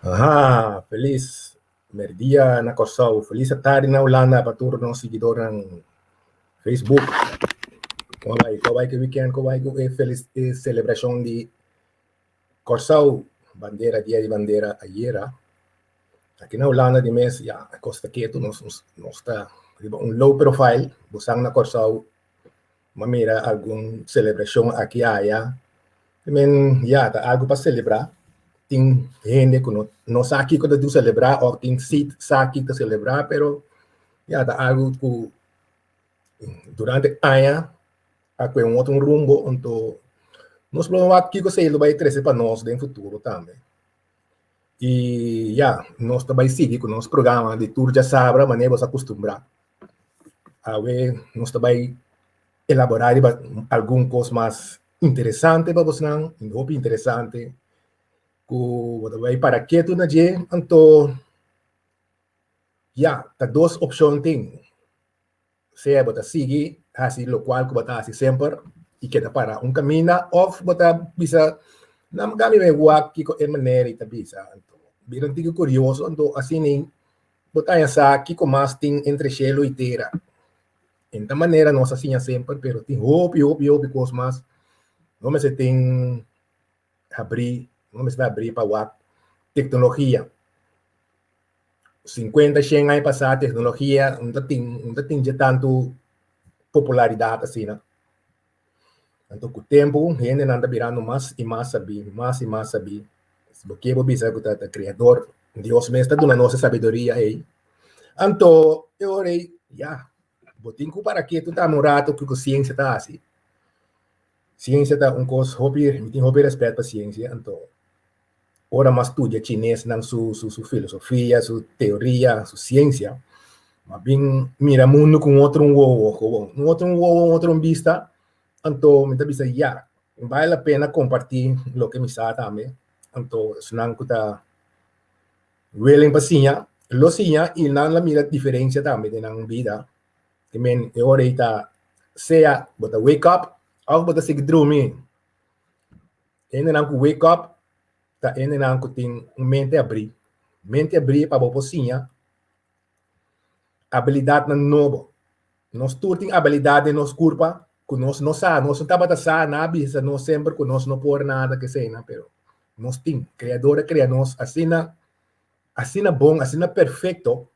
Aha, felis merdia na Kòrsou, felis atardi na Hulanda pa tur nos siguidornan Facebook. Kon bai, kon bai ku weekend, kon bai ku e felis e selebrashon di Kòrsou, bandera, dia di bandera ayera. Aki na Hulanda di mes, ya, e kos ta ketu, nos nos ta riba un low profile, bosan na Kòrsou M'a mira algun selebrashon aki aya. I men, ya, ta algu pa selebrá. Tin hende ku no no sa kiko ta dun selebrá òf tin si sa kiko ta selebrá, pero ya, ta algu ku durante aña a kue un otro rumbo, anto nos lo wak kiko esei lo bai trese pa nos den futuro tambe. I ya, nos ta bai sigui ku nos programa di tur djasabra manera bo sa kustumbrá. Awe nos ta bai elaborá riba algun kos mas interesante pa bosnan, hopi interesante ku bo ta bai para ketu na dje, anto ya, ta dos opshon tin. Sea bo ta sigui hasi lokual ku bo ta hasi semper i keda para un kaminda òf bo ta bisa nan mi bai wak kiko e manera i ta bisa. Anto bira un tiki kurioso anto asina Bo ta haña sa kiko mas tin entre shelu i tera. En ta manera nos a siña semper, pero tin hopi, hopi, hopi kos mas. No mester tin habrí, no mester habrí pa wak teknologia. Sinkuenta, shen aña pasá teknologia no ta tin, no ta tin dje tantu popularidat asina. Anto ku tempu hendenan ta birando mas i mas sabí, mas i mas sabí. Si bo ke bo bisa ku ta ta Kreador, Dios mes ta duna nos e sabiduria ei. Anto e ora ei, ya, bo tin ku para ketu tambe un ratu kiko siensia ta hasi. Siensia ta un kos hopi, mi tin hopi rèspèt pa siensia, anto Ora m'a studia chinesnan su su filosofia, su teoria, su siensia, m'a bin mira mundu ku un otro un wowo, gewoon. Un otro un wowo, un otro un bista. Anto mi ta bisa ya, bale la pena kompartí loke mi sa tambe. Anto esnan ku ta willing pa siña, lo siña i nan lo mira diferensia tambe den nan bida. I men e ora ei ta sea bo ta wake up òf bo ta sigui drumi. Hendenan ku wake up ta hendenan ku tin un mente abrí. Mente abrí pa bo por siña abilidatnan nobo. Nos tur tin abilidat den nos kurpa ku nos no sa, nos no tabata sa, nan a bisa nos semper ku nos no por nada keseinan, pero nos tin. Kreador a krea nos asina, asina bon, asina perfekto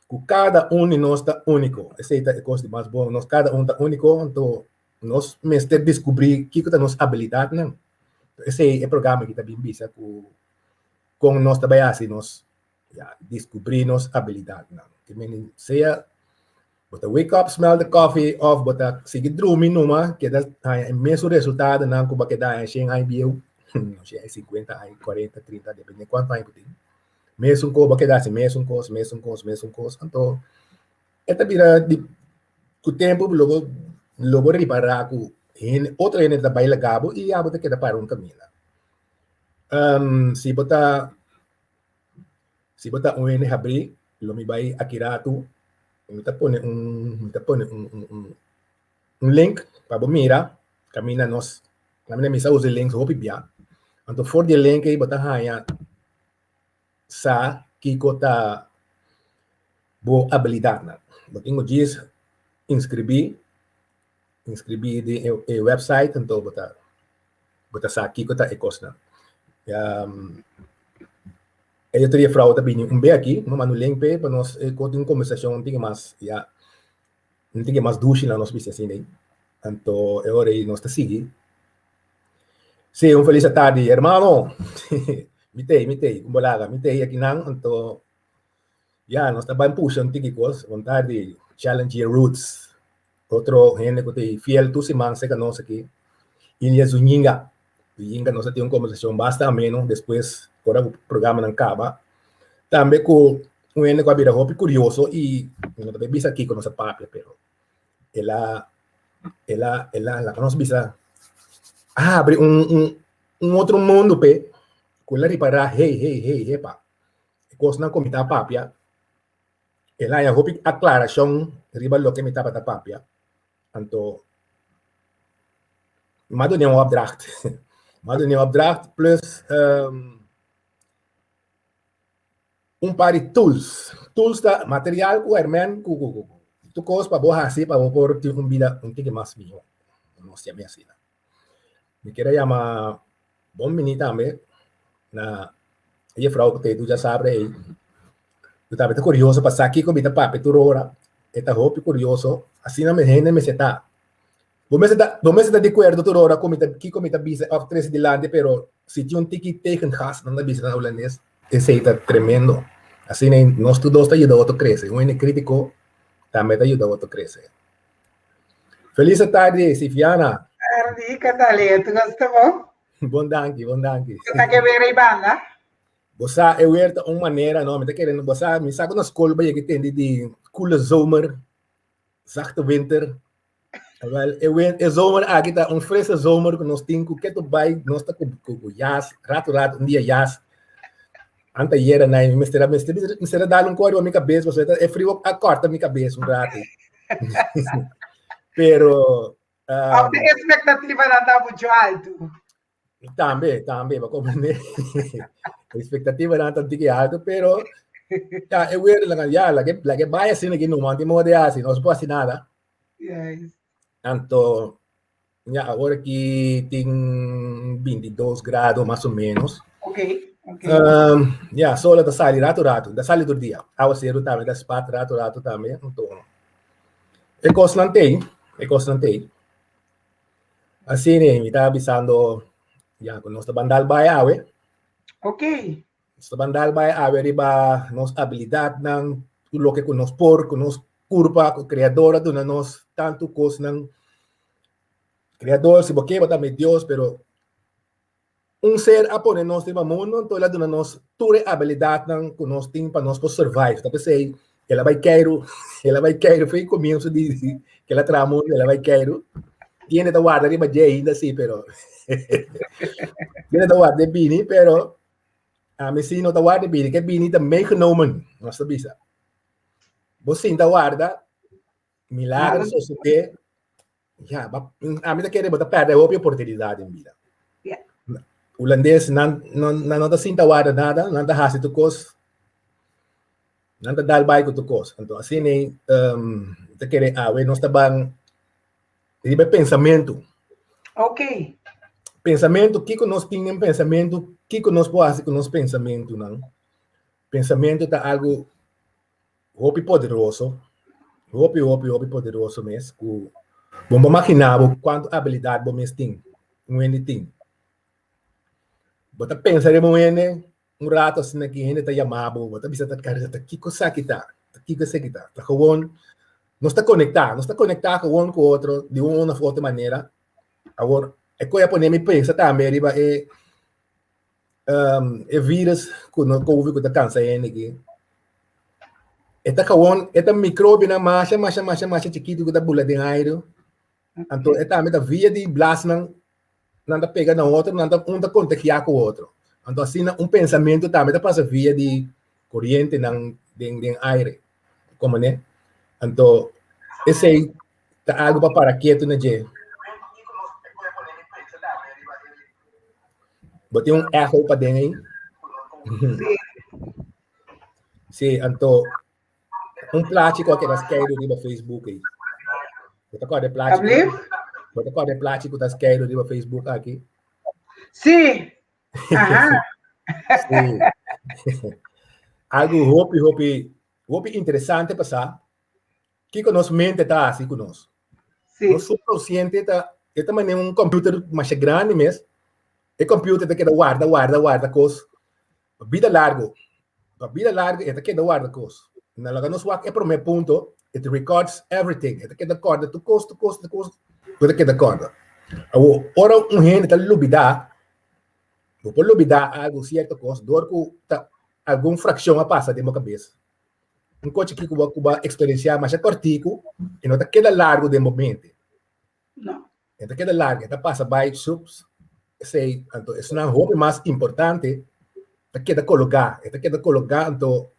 ku kada un di nos ta úniko. Esei ta e kos di mas bon. Nos kada un ta úniko, anto nos mester diskubrí kiko ta nos abilidatnan. Esei e programa aki ta bin bisa ku kon nos ta bai hasi nos ya diskubrí nos abilidatnan. Ke mende sea bo ta wake up, smell the coffee òf bo ta sigui drumi numa keda haña e mesun resultadonan ku bo a keda haña shen aña bieu, shen aña, sinkuenta aña, kuarenta, trinta, depende kuantu aña bo tin. Mesun kos, bo a keda hasi mesun kos, mesun kos, mesun kos. Anto e ta bira di ku tempu lo bo lo bo ripará ku hende otro hende ta bai laga bo i abo ta keda para un kaminda. Si bo ta si bo ta un hende habrí lo mi bai aki ratu mi ta pone un mi ta pone un un un link pa bo mira kaminda nos kaminda mi sa usa e links hopi bia. Anto for di e link ei bo ta haña sa kiko ta bo abilidatnan. Bo tin ku djis inskribí, inskribí den e website anto bo ta bo ta sa kiko ta e kosnan. E otro jefrou ta bini un be aki, mi a manda un link p'e pa nos por tin un kombersashon un tiki mas ya un tiki mas dushi na nos bisa asina ei. Anto e ora ei nos ta sigui. Sí, un felis atardi, hermano. Mi t'ei, mi t'ei, un bolaga, mi t'ei akinan, anto ya, nos ta bai pusha un tiki kos, bon tardi, Challenge Your Roots. Otro hende ku ta fiel tur siman serka nos aki, Ilya Zúñiga. Zúñiga nos a tin un kombersashon basta ameno despues ora ku programanan kaba. Tambe ku un hende ku a bira hopi kurioso i mi no ta bai bisa kiko nos a papia, pero el a el a el a laga nos bisa a habri un un un otro mundo p'e ku el a ripará hey hey hey hepa e kosnan ku mi ta papia el a haña hopi aklarashon riba loke mi tabata papia anto mi a dun'é un opdracht mi a dun'é un opdracht plus. Un par di tools. Tools ta material ku hermen ku ku ku tur kos pa bo hasi pa bo por tin un bida un tiki mas mihó. Nos yama asina. Mi kier a yama bon bini tambe na e jefrouw ku ta ducha sabre ei. Ku tambe ta kurioso pa sa kiko mi ta papia tur ora. E ta hopi kurioso. Asina mi hende mester ta. Bo mester ta, bo mester ta di kuerdo tur ora ku mi ta, kiko mi ta bisa òf trese dilanti, pero si tin un tiki tegengas, nan ta bisa na hulandes, esei ta tremendo. Asina ei nos tur dos ta yuda otro krese. Un hende krítiko tambe ta yuda otro krese. Felis tardi, Sifiana. Tardi, Catalina. Tur kos ta bon? Bon danki, bon danki. Bo ta ke bera i banda? Bo sa e wer ta un manera, no, mi ta kere, bo sa, mi sa ku na skol bo yega tende di koele zomer, zachte winter. Wel, e, wen, e zomer aki ta un frisse zomer ku nos tin ku ketu bai, nos ta ku, ku, ku jas, ratu ratu, un dia jas. Anta yera na mi mester mester mester dal un kori pa mi kabes, pasobra e frio a korta mi kabes un ratu. Pero um, Of expectativa ta mucho alto. Tambe, tambe, pa comprende. Expectativa nan ta tiki alto, pero ja, e weer la ja, la que la que vaya asina que no man mo de así, no se puede hacer nada. Yes. Anto, ja, ahora aquí tin 22 grado más o menos. Okay, okay. Um, ja, sola ta sali rato rato, ta sali tur dia. Aguacero tambe ta spat rato rato tambe. Anto, e kosnan tei, e kosnan tei. Asina mi ta bisando ya ku nos ta ban dal bai awe. Ok. Nos ta ban dal bai awe riba nos abilidatnan, tur loke ku nos por, ku nos kurpa, ku Kreador a duna nos tantu kosnan. Kreador, si bo ke bo ta mi Dios, pero Un ser a pone nos riba mundu, anto el a duna nos tur e abilidatnan ku nos tin pa nos por survive. Ta p'esei el a bai keiru, el a bai keiru for e komienso di ku el a traha mundu, el a bai keiru. Tiende ta warda riba dje ainda si, pero tiende ta warda e bini, pero ami si no ta warda e bini, ke bini ta meegenomen, nos ta bisa. Bo sinta warda, milagro sosodé. Ja, ba, ami ta kere bo ta perde hopi oportunidad den bida. Ja. Holandes, nan, nan, nan no ta sinta warda nada, nan ta hasi tur kos, nan ta dal bai ku tur kos. Anto asina ei, um, ta kere awe nos ta ban riba e pensamentu. Ok. Pensamentu, kiko nos tin den pensamentu, kiko nos por hasi ku nos pensamentunan. Pensamentu ta algu Hopi poderoso, hopi hopi hopi poderoso mes ku bo no imaginá bo kuantu abilidat bo mes tin, un hende tin. Bo ta pensa riba un hende un rato asina ki hende ta yama bo, bo ta bisa ta kare ta kiko esaki ta, ta kiko esaki ta. Ta gewoon nos ta konektá, nos ta konektá gewoon ku otro di un òf otro manera. Awor e koe a pone mi pensa tambe riba e e virus ku no covid ku ta kansa hende aki e ta gewoon e ta microbionan masha masha masha masha chikitu ku ta bula den aire anto e tambe ta via di blasnan nan ta pega na otro nan ta un ta kontagiá ku otro anto asina un pensamentu tambe ta pasa via di korientenan den den aire komo ne anto esei ta algu pa para ketu na dje. Bo tin un echo paden ei? Sí. Sí, anto un plachi ku a keda skeidu riba Facebook ei. Bo ta kòrda e plachi? Alsjeblieft? Bo ta kòrda e plachi ku ta skeidu riba Facebook aki? Sí. Aha. Sí. Algu hopi, hopi, hopi interesante pasá. Kiko nos mente ta hasi ku nos? Sí. Nos subconsciente ta, e ta manera un computer masha grandi mes. E computer ta keda warda, warda, warda kos. Pa bida largo. Pa bida largo e ta keda warda kos. Na laga nos wak e prome punto, it records everything. E ta keda korda tur kos, tur kos, tur kos. E ta keda korda. Awor, ora un hende ta lubida, bo por lubida algo, cierto kos, dor ku ta algun fraccion a pasa den bo kabes. Un kochi ki ku bo ku bo a eksperensiá masha kòrtiku i no ta keda largu den bo mente. No. E ta keda largu, e ta pasa bai sups esei. Anto esnan hopi mas importante ta keda kologá. E ta keda kologá anto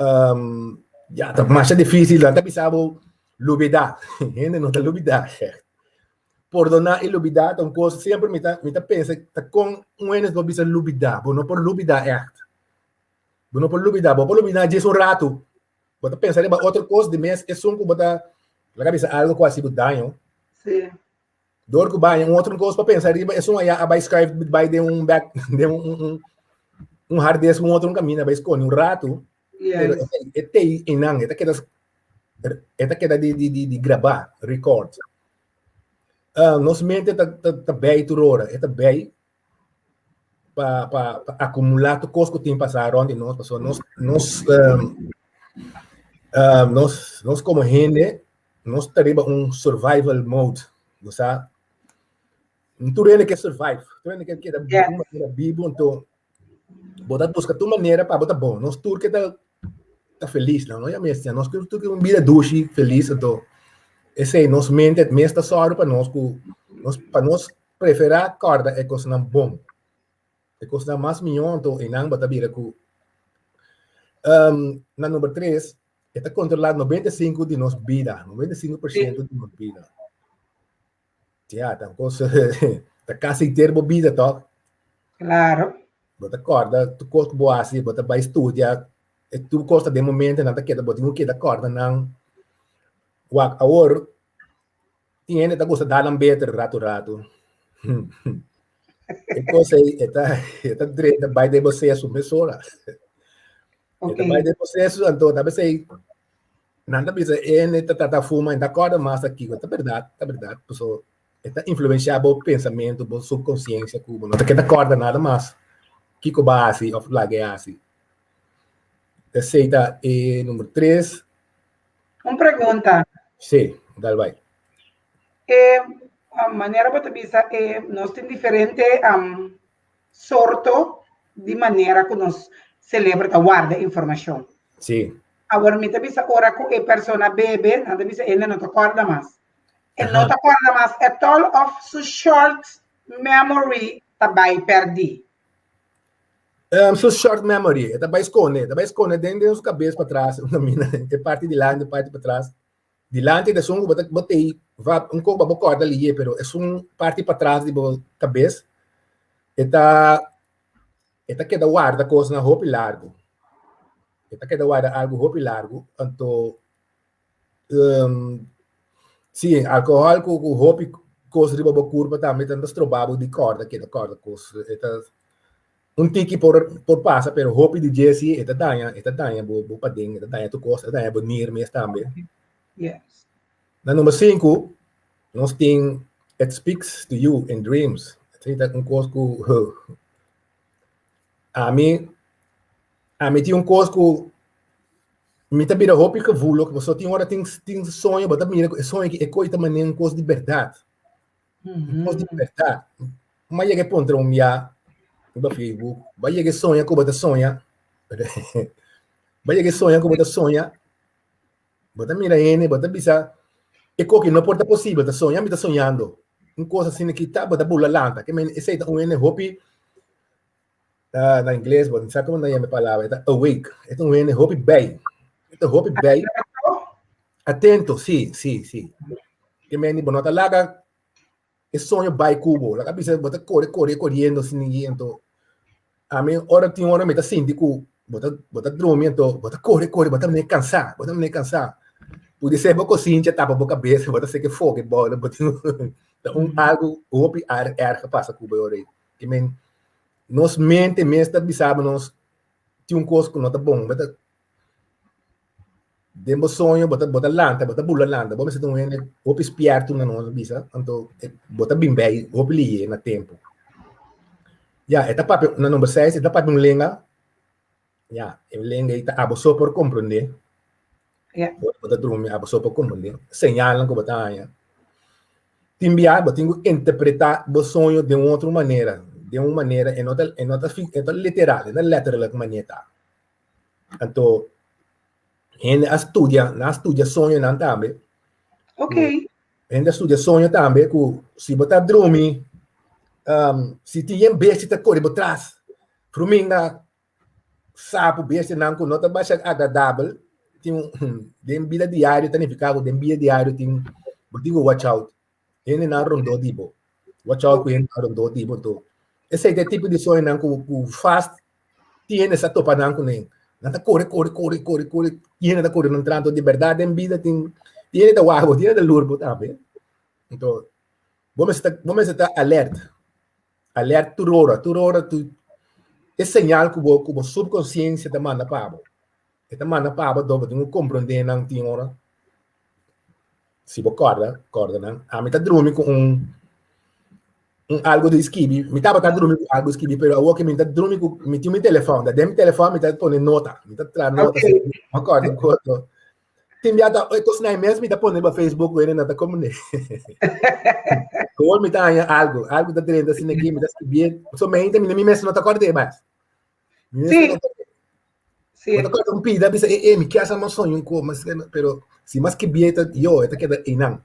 um, ya ta masha difísil. Nan ta bisa bo lubidá. Hende no ta lubidá ègt. Pordoná i lubidá ta un kos semper mi ta mi ta pensa ta kon un hende por bisa lubidá. Bo no por lubidá ègt. Bo no por lubidá, bo por lubidá djis un ratu. Bo ta pensa riba otro kos di mes esun ku bo ta laga bisa algu ku a hasi bo daño. Sí. Dor ku baña un otro kos pa pensa riba esun aya a bai skuif bai den un back den un un un hard disk un otro kaminda bai skonde un ratu. Pero Yes. e tei einan e ta keda e ta keda di di di di grabá, record. Nos mente ta ta ta bei tur ora, e ta bei pa pa pa akumulá tur kos ku tin pasá rònt di nos pasobra nos nos nos nos komo hende nos ta riba un survival mode bo sa tur hende ke survive tur hende ke keda keda bibu anto bo ta buska tur manera pa bo ta bon nos tur ke ta ta felis no ya mester nos tur ke un bida dushi felis anto esei nos mente mes ta sòru pa nos ku nos pa nos Preferá kòrda e kosnan bon. E kosnan mas mihó anto einan bo ta bira ku Na number tres, e ta kontrolá 95 di nos bida, 95% di nos bida. Ya, ta un kos, ta kasi henter bo bida tòg. Klaro. Bo ta kòrda tur kos ku bo hasi, bo ta bai studia, e tur kos ta den momento nan ta keda, bo tin ku keda kòrda nan. Wak, awor Tin hende ta gusta dal nan beter ratu ratu. E kos ei e ta e ta drenta bai den bo sesu mesora. E ta bai den bo sesu anto ta besei nan ta bisa e hende ta trata fuma e ta kòrda mas ta kiko. Ta bèrdat, ta bèrdat paso e ta influensiá bo pensamentu, bo subkonsiensia ku bo no ta keda kòrda nada mas kiko bo a hasi òf laga e hasi. Esei ta e number tres. Un pregunta. Sí, dal bai. E manera bo ta bisa e nos tin diferente um, sorto di manera ku nos celebro ta warda informashon. Sí. Awor mi ta bisa ora ku e persona bebe, nan ta bisa e no ta kòrda mas. E no ta kòrda mas at all of su short memory ta bai pèrdí. Su short memory, e ta bai skonde, e ta bai skonde den den su kabes patras, una mina, e parti dilanti, e parti patras. Dilanti ta esun ku bo ta bo tei va un kos pa bo kòrda liye, pero esun parti patras di bo kabes e ta e ta keda warda kosnan hopi largu. E ta keda warda algu hopi largu, anto Sí, alkohòl ku ku hopi kos riba bo kurpa tambe ta stroba bo di kòrda keda kòrda kos. E ta un tiki por por pasa pero hopi di dje si e ta daña e ta daña bo bo paden, e ta daña tur kos, e ta daña bo nir mes tambe. Yes. Na number sinku nos tin it speaks to you in dreams. Esei ta un kos ku ami ami tin un kos ku Mi ta bira hopi gevoelig, pasobra tin ora tin tin soño, bo ta mira ku e soño aki e koi ta manera un kos di bèrdat. Un kos di bèrdat. Mi a yega e puntra un bia riba Facebook, bo a yega e soña ku bo ta soña, bo a yega e soña ku bo ta soña, bo ta mira hende, bo ta bisa e kos aki no por ta posibel, ta soña mi ta soñando. Un kos asina ki ta bo ta bula lanta, ke men esei ta un hende hopi na ingles, bo no sa como nan yama e palabra, e ta awake, e ta un hende hopi bij, e ta hopi bij. Atento, si, si, si. Ke mende bo no ta laga e soño bai ku bo, laga bisa bo ta kore kore koriendo sin ningui, anto ami ora tin ora mi ta sinti ku bo ta bo ta drumi anto bo ta kore kore bo ta mene kansa, bo ta mene kansa. Pudi ser bo kosincha tapa bo kabesa, bo ta seke foke bo, bo tin ta un algu hopi erg a pasa ku bo e ora ei. Ke men nos mente mes ta bisaba nos tin un kos ku no ta bon. Bo ta den bo soño bo ta bo ta lanta, bo ta bula lanta. Bo mester ta un hende hopi spierto na nos bisa, anto bo ta bin bei hopi lihe na tempu. Ya, e ta papia na number seis e ta papia un lenga. Ya, e lenga ei ta abo so por komprondé. Ya. Ora bo ta drumi, abo so por komprondé. Señalnan ku bo ta haña. Tin bia bo tin ku interpretá bo soño den un otro manera, den un manera e no ta e no ta e no ta literal, e no ta letterlijk manera ta. Anto hende a studia, nan a studia soñonan tambe. Ok. Hende a studia soño tambe ku si bo ta drumi, si tin yen bestia ta kore bo tras, fruminga, sapu, bestianan ku no ta basha agradabel, tin un den bida diario ta nifiká ku den bida diario tin bo tin ku watch out hendenan rondó di bo, watch out ku hendenan rondó di bo. Anto esei ta e tipo di soñonan ku ku fast tin hende sa topa nan kuné. Nan ta kore, kore, kore, kore, kore. Tiene ta kore nan tranto di berdad den bida tin tiene ta wak bo, tiene ta lur bo tambe. Anto bo mester ta bo mester ta alert. Alert tur ora, tur ora tu e señal ku bo ku bo subkonsiensia ta manda pa bo. E ta manda pa bo dor bo tin ku komprondé nan tin ora. Si bo kòrda, kòrda nan. Ami ta drumi ku un un algo di skibi. Mi tabata drumi ku algo skibi, pero awor ke mi ta drumi ku mi tin mi telefòn. Da den mi telefòn mi ta pone nota. Mi ta traha nota. Okay. Mi kòrda koto. Tin bia ta e kosnan mes mi ta pone riba Facebook ku hende nan ta komprendé. Awor mi ta haña algo, algo ta drenta asina aki, mi ta skibié. So mente mi mi mes no ta kòrd'é mas. Mi mes Sí. no ta kòrd'é. Sí. Bo ta kòrda un pida bisa e e mi kier sa mas soño un ko mas pero si mas skibié ta yo e ta keda einan.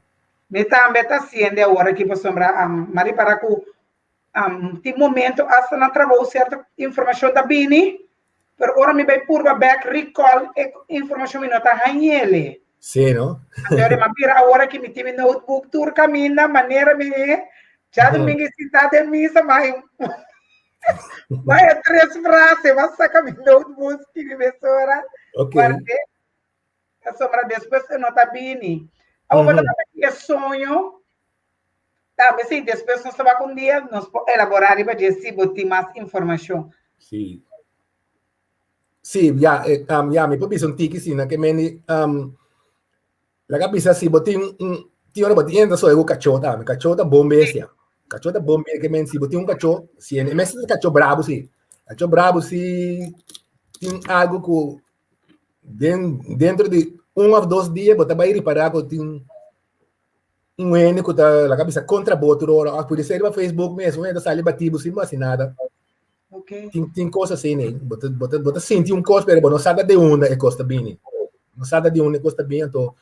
Mi tambe ta hasiendo awor aki pasobra um, mi a ripara ku um, tin momento hasta na trabou sierto informashon ta bini, pero ora mi bai purba bek recall e informashon mi no ta hañele. Sí, no? Anto mi a bira awor aki mi tin mi notebook tur kaminda manera mi djadumingu sintá den misa mai Vaya tres frase, m'a saka mi notebook skibi mesora. Ok. Guardé. Pasobra despues e no ta bini. Awor bo ta papia di e soño. Tambe si despues nos ta wak un dia nos por elaborá riba dje si bo tin mas informashon. Sí. Sí, ya, eh, um, ya, mi por bisa un tiki si, na ke meni, um, Laga bisa si bo tin un tin ora bo tin entra soe ku kachó tambe. Kachó ta bon bestia. Kachó ta bon bestia. Ke men si bo tin un kachó, si e mester ta kachó brabu si. Kachó brabu si tin algu ku den dentro di un òf dos dia bo ta bai ripará ku tin un hende ku ta laga bisa kontra bo tur ora òf pudi ser riba Facebook mes un hende ta sali bati bo sin bo hasi nada. Okay. Tin tin kos asina ei. Bo ta bo ta bo ta sinti un kos pero bo no sa di unda e kos ta bini. No sa di unda e kos ta bini anto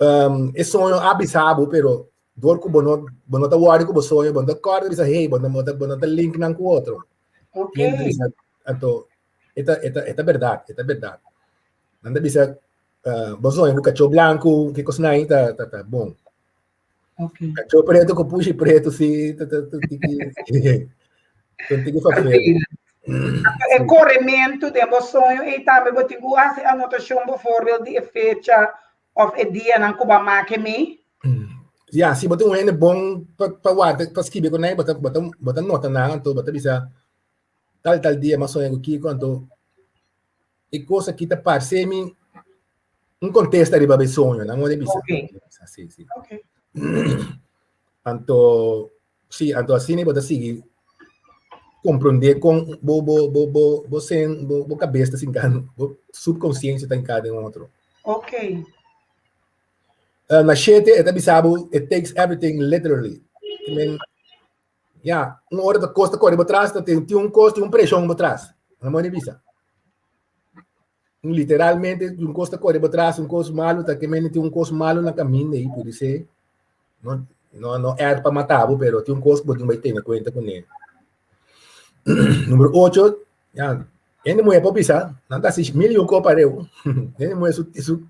um, e soño a bisa bo pero dor ku bo no bo no ta worry ku bo soño bo no ta kòrda bisa hey bo no bo ta bo no ta link nan ku otro. Okay. Bisa, anto e ta e ta e ta bèrdat e ta bèrdat. Nan ta bisa uh, bo soño ku kachó blanku ke kosnan ei ta ta ta bon. Okay. Kachó preto ku pushi preto si ta ta ta tiki ta tiki fafel. E korementu den bo soño ei tambe bo tin ku hasi anotashon bijvoorbeeld di e fecha òf e dianan ku bo a make mi. Ya, si bo tin un hende bon pa pa warda pa skibi ku nan bo ta bo ta bo ta nota nan anto bo ta bisa tal tal dia mi a soña ku kiko anto E kos aki ta parse mi un kontesta riba mi soño, nan worde bisa. Ok. Sí, sí. Ok. Anto, sí, anto asina bo ta sigui komprondé kon bo bo bo bo bo sen bo bo kabes ta sinká, bo subkonsiensia ta hinká den otro. Ok. Uh, na shete e ta bisa bo it takes everything literally. I mean, Ya, un ora ta kos ta kore bo tras, ta tin un kos, tin un preshon bo tras. No mo bisa. Un literalmente un kos ta kore bo tras, un kos malu, ta ke mende tin un kos malu na kaminda ei, pudi ser. No, no, no erg pa mata bo, pero tin un kos ku bo tin bai tene kuenta kuné. Numero ocho, ya, hende muhé por bisa, nan ta hasi mil i un kos pareu. Hende muhé su, su,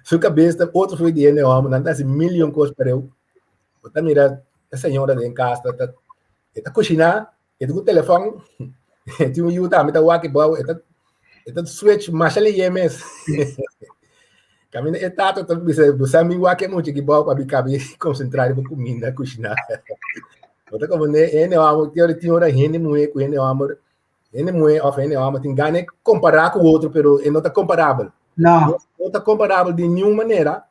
su kabes ta otro for di hende hòmber, nan ta hasi mil i un kos pareu. Bo ta mira e señora den kas ta ta e ta kushiná, e ta ku telefòn, e tin un yu tambe ta wak bou, e ta e ta switch masha lihé mes. Kaminda e tata ta bisa bo sa mi wak e mucha aki bou pa mi kabi konsentrá riba kuminda kushiná. Bo ta komprendé hende hòmber tin ora tin ora hende muhé ku hende hòmber, hende muhé òf hende hòmber tin gana e kompará ku otro pero e no ta komparabel. No. No ta komparabel di niun manera.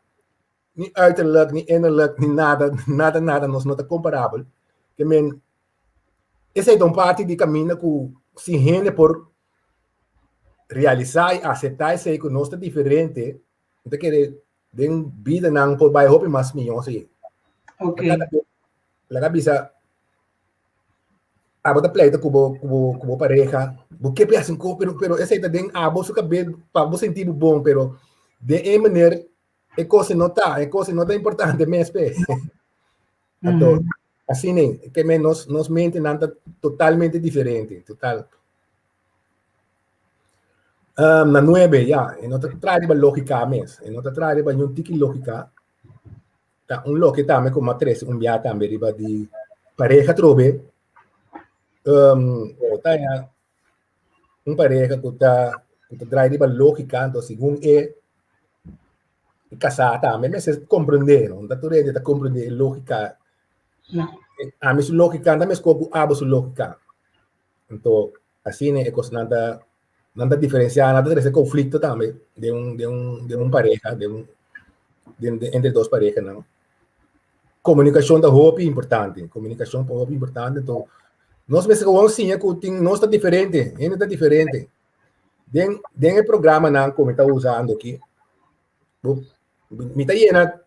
Ni uiterlijk, ni innerlijk, ni nada, nada, nada, nos no ta comparabel. Ke men, esei ta un parti di caminda cu si hende por realisa y acepta esei cu nos ta diferente, mi ta kere den bida nan por bai hopi mas miyo si. Ok. Laga bisa, abo ta pleita ku bo, ku bo, ku bo pareha, bo ke pe hasi un kos, pero, pero esei ta den abo su kabes pa bo sinti bo bon, pero den e maner E kos no ta, e kos no ta importante mes pe. Anto, mm. asina, ke men nos, nos mente nan ta totalmente diferente, total. Um, na nueve, ya, e no ta trae riba lógica mes, e no ta trae riba niun tiki lógica. Ta un loke tambe ku m'a trese un bia tambe riba di pareha trobe. Um, ta ya un pareha ku ta. ku ta drai riba lógika, anto segun e e kasá tambe mester komprendé, no ta tur hende ta komprendé e lógika. No. Ami su lógika no ta meskos ku abo su lógika. Anto asina e kosnan ta nan ta diferensiá, nan ta trese konflikto tambe den un den un den un pareha, den un den entre dos parehanan. Komunikashon ta hopi importante, komunikashon ta hopi importante, anto nos mester gewoon siña ku tin nos ta diferente, hende ta diferente. Den den e programanan ku mi ta usando aki, bo mi ta yena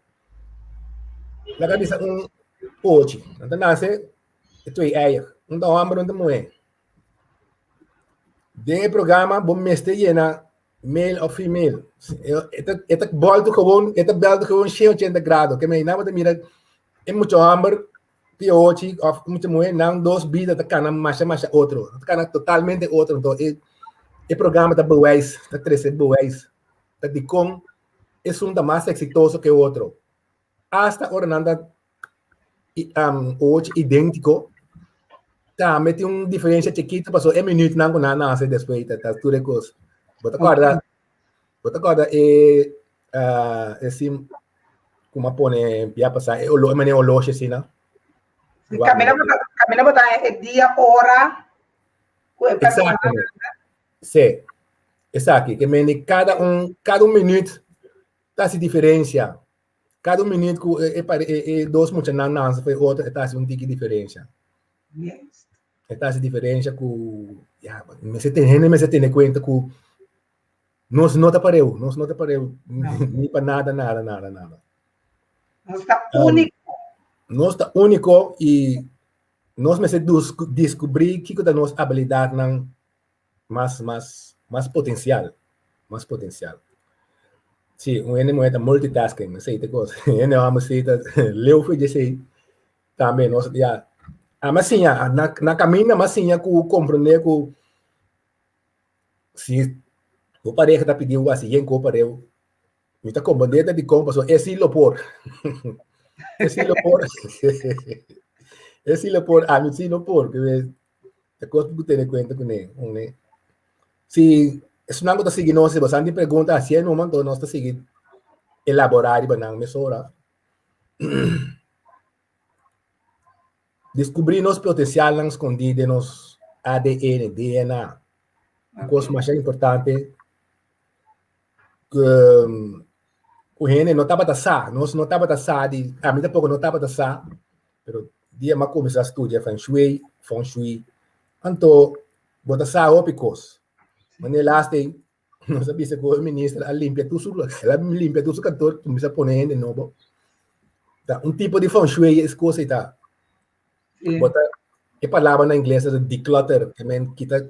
laga bisa un pochi, nan ta nase e twee eier, un ta hòmber un ta muhé. Den e programa bo mester yena male of female. E ta e ta bòltu gewoon, e ta bèltu gewoon shen ochenta grado. Ke mei nan bo ta mira e mucha hòmber piochi òf mucha muhé nan dos bida ta kana masha masha otro. Ta kana totalmente otro. Anto e e programa ta bewijs, ta trese bewijs. Ta dikon esun ta mas eksitoso ke otro. Asta ora nan ta ochi idéntiko, tambe tin un diferensia chikitu pasobra e minütnan ku nan a nase despues ta ta tur e kos. Bo ta kòrda, bo ta kòrda e e sim ku mi a pone bia pasá e olo e manera oloshi asina? Kaminda bo ta kaminda bo ta e dia ora ku e persona Exactamente. Sí, esaki ke mende kada un kada un minüt ta hasi diferensia. Kada un minuut ku e, e, e, e dos muchanan nanse for e otro, e ta hasi un tiki diferensia. Yes. E ta hasi diferensia ku, ya, mester ten, hende mester tene kuenta ku nos no ta pareu, nos no ta pareu, No. ni pa nada, nada, nada, nada. Nos ta úniko. Nos ta úniko i nos mester diskubrí kiko ta nos abilidatnan mas, mas, mas potencial, mas potencial. Sí, un hende mujer ta multitasking, esei ta cos. Hende homber sí ta leu for djesei. Tambe nos, ya, a siña, na, na caminda m'a siña cu comprende cu si bo pareha ta pidi bo haci yen cu bo pareu, mi ta comprende ta dicon pasobra e sí lo por. E sí lo por. E sí lo por, ami sí no por. E kos ku tene kuenta kuné. Uni. Si esnan ku ta sigui nos, si boso tin pregunta, hasié numa, anto nos ta sigui elaborá riba nan mesora. Deskubrí nos potensialnan skondí den nos ADN, DNA. Un kos masha importante ku ku hende no tabata sa, nos no tabata sa di, ami tampoko no tabata sa, pero dia m'a kuminsá studia Feng Shui, Feng Shui, anto bo ta sa hopi kos. Manera laatst ei nos a bisa ku e minister a limpia tur su, el a limpia tur su kantor, kuminsá pone hende nobo. Ta un tipo di Feng Shui es kos ei ta. Bo ta, e palabra na ingles ta declutter, ke men kita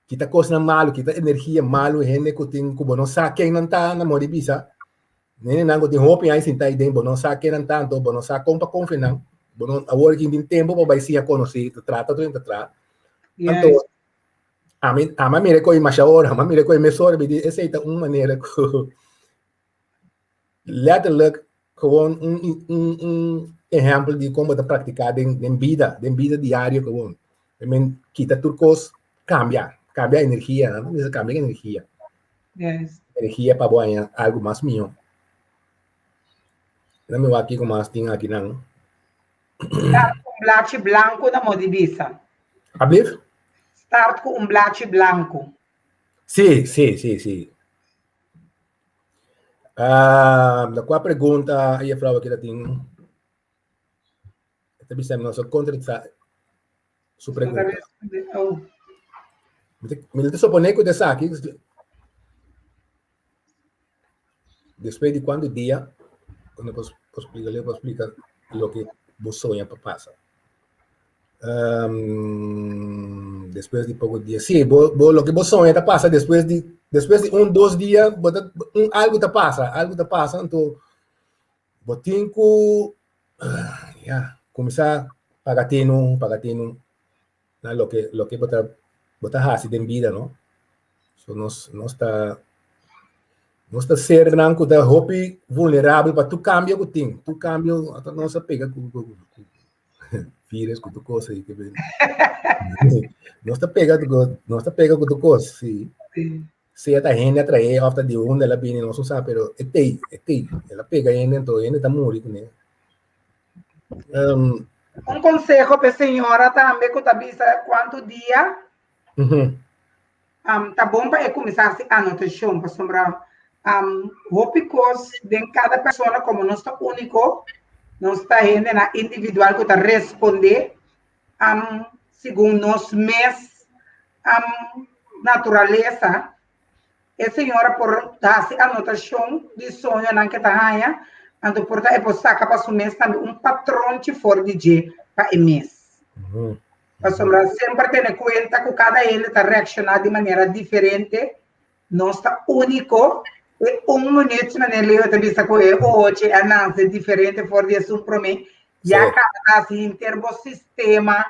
Kita kosnan malu, kita energia malu, hende ku tin ku bo no sa ken nan ta, nan mori bisa. Hendenan ku tin hopi aña sinta ahi den, bo no sa ken nan ta, anto bo no sa kon pa konfia nan. Bo no, awor aki tin tempu pa bai siña konosí, ta trata tur ta tra. Anto, ami, ami a mira e ko'i masha ora, ami a mira e ko'i mesora, mi di esei ta un manera ku letterlijk gewoon un, un, un ehempel di kon bo ta praktiká den, den bida, den bida diario gewoon. I men, kita tur kos, kambia, kambia energia, nan ta bisa kambia energia. Yes. Energia pa bo haña algu mas mihó. Nan mi wak kiko mas tin aki nan. Start ku un blachi blanku na mo di bisa. Ablief? Start ku un blachi blanku. Sí, sí, sí, sí. Ah, la kua pregunta juffrouw aki ta tin? E ta bisa mi nos a contesta su pregunta. Oh. Mi ta supone ku ta esaki despues di kuantu dia ku por splika por splika loke bo soña pa pasa. Um, despues di poko dia. Sí, bo, bo, loke bo soña ta pasa despues di, despues di un, dos dia, bo ta, un, algo ta pasa, algo ta pasa, anto bo tin ku, ya, kuminsá paga tinu, paga tinu na loke, loke bo ta, bo ta hasi den bida, no? So nos, nos ta, nos ta sernan ku ta hopi vulnerabel pa tur kambio ku tin, tur kambio, nos a pega ku, ku, ku Virus ku tur kos ei ke Nos ta pega ku nos ta pega ku tur kos, sí. Sea ta hende a trae of ta di unda el a bini nos no sa pero e tei, e tei. El a pega hende anto hende ta muri kuné. Um, un conseho pa e señora tambe ku ta bisa kuantu dia um, ta bon pa e kuminsá hasi anotashon pasobra um, hopi kos den kada persona komo nos ta úniko, nos ta hendenan individual ku ta respondé um, segun nos mes um, naturalesa. E señora por hasi anotashon di soñonan ke ta haña, anto por ta e por saka pa su mes tambe un patronchi for di dje pa e mes. Pasobra semper tene kuenta ku kada hende ta reakshoná di manera diferente, nos ta úniko, e un minuut manera Leo ta bisa ku e ohochi a nase diferente for di esun promé, ya kaba ta hasi henter bo sistema,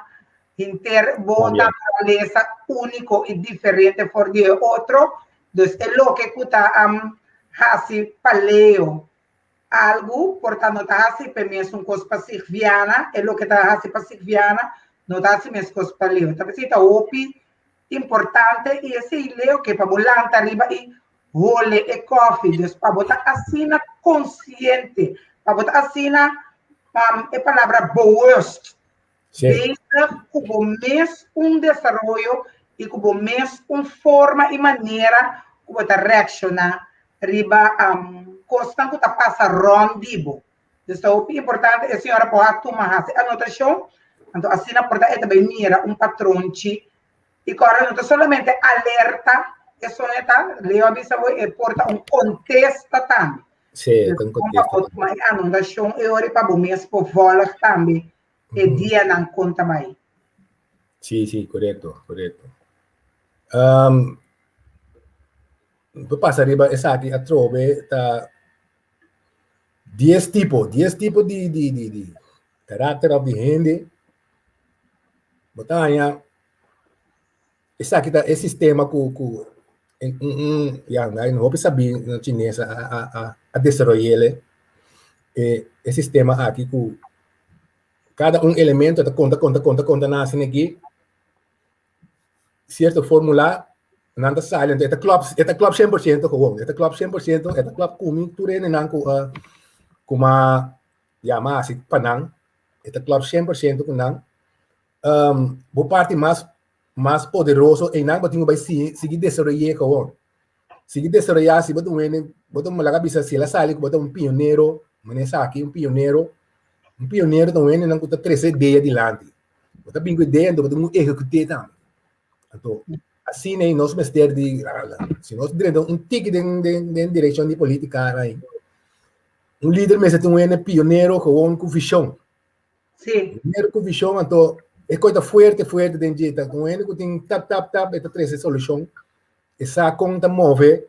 henter bo naturalesa úniko i diferente for di e otro, dus e loke ku ta hasi pa Leo Algu por ta no ta hasi p'e mesun kos pa Sigviana, e loke ta hasi pa Sigviana no ta hasi mes kos pa Leo. Ta p'esei ta hopi importante i esei Leo ke pa bo lanta riba i hole e kòfi. Dus pa bo ta asina konsiente, pa bo ta asina, e palabra bewust, Bezig ku bo mes un desaroyo i ku bo mes un forma i manera ku bo ta reakshoná riba kosnan ku ta pasa rònt di bo. Dus ta hopi importante e señora por a tuma hasi anotashon, anto asina por ta e ta bai mira un patronchi i kòrda no ta solamente alerta e soño ta, Leo a bisa bo e por ta un kontesta tambe. Sí, ta un kontesta. Pa bo tuma e anotashon e ora pa bo mes por vòlg tambe e dianan kon ta bai. Sí, sí, korekto, korekto. Um, pasa riba esaki atrobe ta 10 tipo, 10 tipo di, di, di, di karakter of di hende. Bo ta haña Esaki ta e sistema ku ku un ya un hopi sabí na chines a a a a desaroy'é e e sistema aki ku kada un elemento ta konta konta konta konta nan hasi aki sierto formula nan ta sali anto e ta klòp e ta klòp shen por shento gewoon e ta klòp shen por shento e ta klòp ku mi tur hendenan ku a ku m'a yama hasi pa nan e ta klòp shen por shento ku nan. um, bo parti mas mas poderoso einan bo tin ku bai si, sigui desaroy'é gewoon. Sigui desaroyá si bo ta un hende, bo ta laga bisa si el a sali ku bo ta un pionero, manera esaki, un pionero. Un pionero ta un hendenan ku ta trese idea dilanti. Bo ta bin ku idea, anto bo tin ku ehekut'é tambe. Anto, asina ei nos mester di, si nos drenta un tiki den den den direkshon di politika ei, un lider mester tin un hende pionero gewoon ku vishon. Sí. Primero ku vishon, anto e koi ta fuerte, fuerte den dje. Ta un hende ku tin tap, tap, tap, e ta trese solushon. E sa kon ta move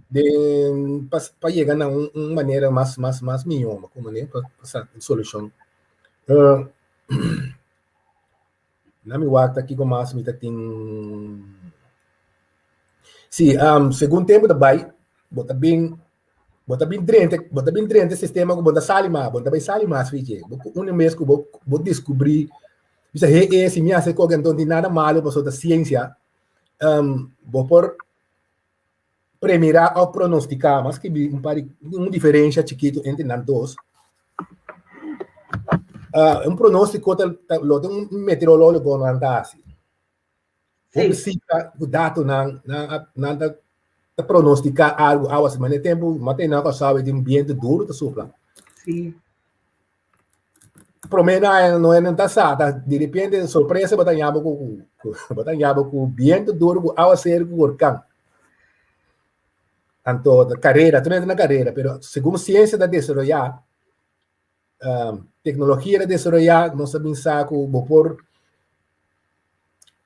den pa, pa yega na un, un manera mas, mas, mas mihó, komo ne, pa, pa sa solushon. Uh, na mi wak ta kiko mas mi ta tin. Sí, um, segun tempu ta bai, bo ta bin Bo ta bin drenta, bo ta bin drenta sistema ku bo ta sali mas, bo ta bai sali mas fiche. Bo ku un mes ku bo bo descubrí, bisa he e si mi hasi koke anto tin nada malo pasobra ta siensia. Um, bo por premirá of pronostiká, mas skibi un par di un diferensha chikitu entre nan dos. Uh, un pronóstiko ta, ta lo tin un meteorólogo nan ta hasi. Hopi sita ku datonan, nan a nan ta ta pronostiká algu awa si mane tempu mate nan Kòrsou e tin bientu duru ta supla. Sí. Promé nan no nan ta sa, ta di repente sorpresa bo ta haña bo ku ku bo ta haña bo ku bientu duru ku awaseru ku orkan. Anto karera, tur hende na karera, pero segun siensia ta desaroyá Teknologia ta desaroyá, nos ta bin sa ku bo por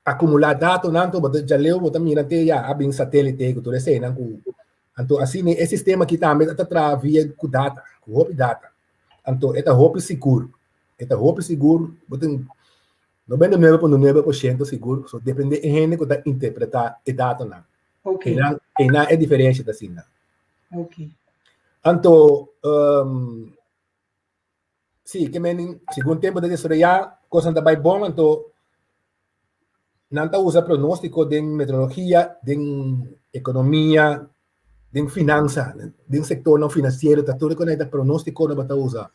akumulá datonan, anto bo ta djaleu bo ta mira te ya a bin satélite ku tur eseinan ku anto asina e sistema aki tambe ta traha via ku data, ku hopi data. Anto e ta hopi sigur, e ta hopi sigur, bo tin 99.9% sigur, so depende e hende ku ta interpretá e datonan. Einan, einan e diferensha ta asina. Ok. Anto, um, sí, ke men, segun tempo ta desaroyá, kosnan ta bai bon, anto Nan ta usa pronóstiko den meteorologia, den ekonomia, den finansa, den sektornan finansiero, ta tur ku ta pronóstiko nan ta usa.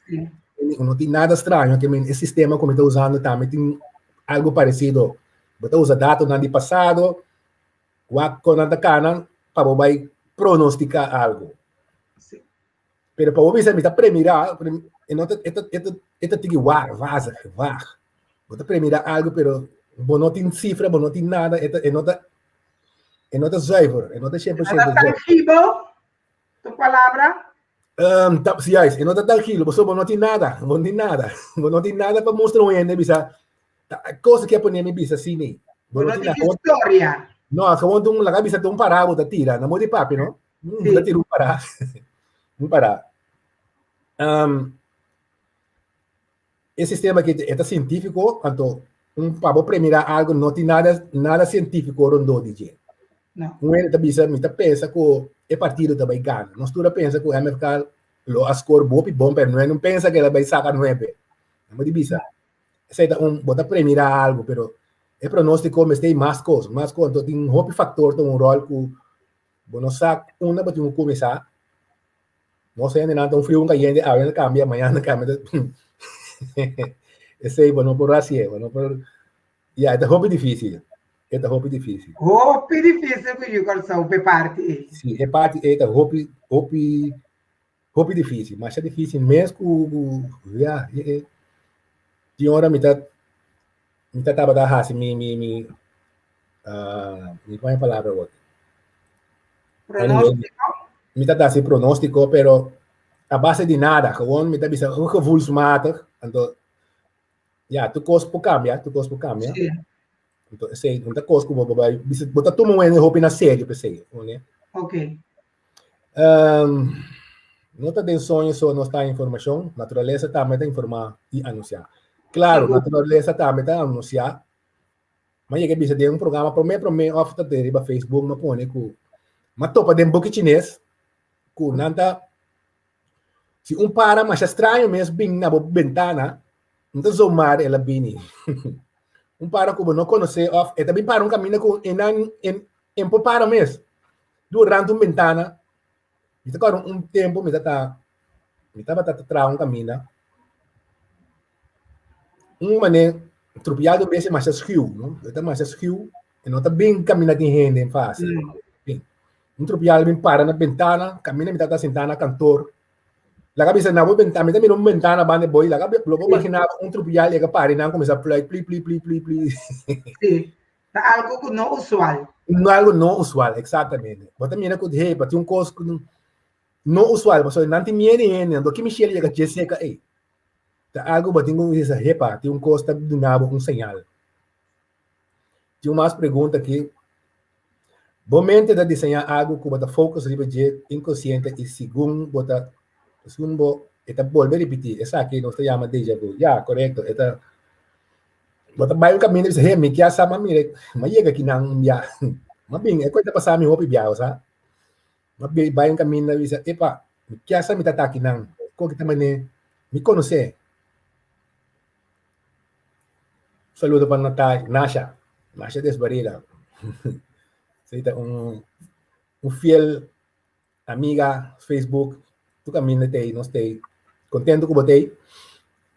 No tin nada straño, ke men e sistema ku mi ta usando tambe tin algo paresido. Bo ta usa datonan di pasado, wak kon nan ta kana pa bo bai pronostiká algo. Pero pa bo bisa mi ta premirá, e no ta, e ta, e ta, e ta tiki war, wazig, vaag. Bo ta premirá algo, pero bo no tin sifra, bo no tin nada, e ta, e no ta, e no ta zuiver, e no ta 100% E no ta tangibel, tu palabra? Um, ta, si, juist, e no ta tangibel, pasobra bo no tin nada, bo no tin nada, bo no tin nada pa mustra un hende bisa, ta, cosa ke pone mi bisa asina ei. Bo no tin historia. No, gewoon un, laga bisa un pará bo ta tira, na modo di papia, no? Sí. Bo ta tira un pará. Un pará. Um, e sistema aki e ta sientífiko, anto un pa bo premirá algo no tin nada nada sientífiko rondó di dje. No. Un hende ta bisa, mi ta pensa ku e partido ta bai gana. Nos tur a pensa ku MFK lo a skor bopi bon, pero no un pensa ku el a bai saka nuebe. No di bisa. Esei ta un, bo ta premirá algo, pero e pronóstiko mester mas kos, mas kos. Anto tin hopi faktor ta un ròl ku Bo no sa unda bo tin ku kuminsá. Nos hendenan ta un friu un kayente, awe nan kambia, mañana nan kambia. Esei bo no por hasié, bo no por, ya, e ta hopi difísil, e ta hopi difísil. Hopi difísil ku yu Kòrsou p'e parti ei. Sí, e parti ei ta hopi, hopi, hopi difísil, masha difísil mes ku, ku, ya, e, e, tin ora mi ta, mi ta tabata hasi mi, mi, mi, uh, mi kon e palabra awor? Pronóstiko? Mi ta hasi pronóstiko, pero a base di nada, gewoon mi ta bisa un gevoelsmatig, anto, ya, tur kos por kambia, tur kos por kambia. Sí. Anto, esei, no ta kos ku bo por bai, bisa, bo ta tuma un hende hopi na serio p'esei, ne? Ok. Um, no ta den soño so nos ta informashon, naturalesa tambe ta informá i anunsiá. Claro, Sigur. naturalesa tambe ta anunsiá. Ma yega bisa den un programa promé promé of ta den riba Facebook ma pone ku ma topa den buki chines ku nan ta si un para masha straño mes bin na bo bentana, no ta zomaar el a bini. Un para ku bo no konosé of e ta bin para un kaminda ku e nan en en por para mes. Durante un bentana, mi ta kòrda un tempu mi ta ta mi tabata ta traha un kaminda, un manera trupial un bes e masha schiu, no? E ta masha schiu, e no ta bin kaminda tin hende fásil. Mm. Un trupial bin para na bentana, kaminda mi tabata sintá na kantor. Laga bisa na bo bentana, mi ta mira un bentana banda di bo i laga lo bo imaginá un trupial yega para i nan kuminsá plui pli pli pli pli pli. Sí. Ta algo ku no usual. No algo no usual, exactamente. Bo ta mira ku hey, pa tin un kos ku no usual, pasobra nan tin miedu di hende, anto ki Michelle yega dje seka ei. Ta algo bo tin ku bisa, hepa, tin un kos ta duna bo un señal. Tin un mas pregunta aki. Bo mente ta diseñá algo ku bo ta focus riba dje inkonsiente i segun bo ta segun bo e ta bolbe ripití. Esaki nos ta yama deja vu. Ya, korekto, e ta Bo ta bai un kaminda i bisa, he, mi kia sa, ma mira, ma yega kinan un bia. Ma bin, e kos ta pasa mi hopi bia, bo sa. Ma bai un kaminda i bisa, epa, mi kia sa mi ta ta kinan. Kon ki ta manera mi konosé. Saludo pa Nata, Nasha, Nasha Desbarida. Esei ta un un fiel Amiga, Facebook, tur kaminda t'ei, nos t'ei. Kontentu ku bo t'ei.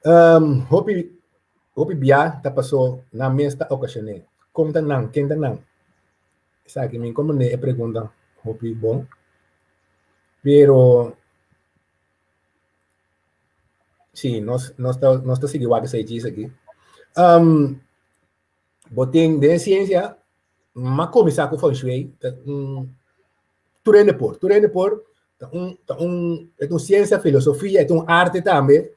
Um, hopi, hopi bia ta pasó nan mes ta okashoné. Kon ta nan? Ken ta nan? Esaki mi komprendé e pregunta hopi bon. Pero, sí, nos, nos ta, nos ta sigui wak esei djis aki. Um, bo tin den siensia, m'a kuminsá ku feng shui, ta un Tur hende por, tur hende por, ta un, ta un, e ta un siensia, filosofia, e ta un arte tambe.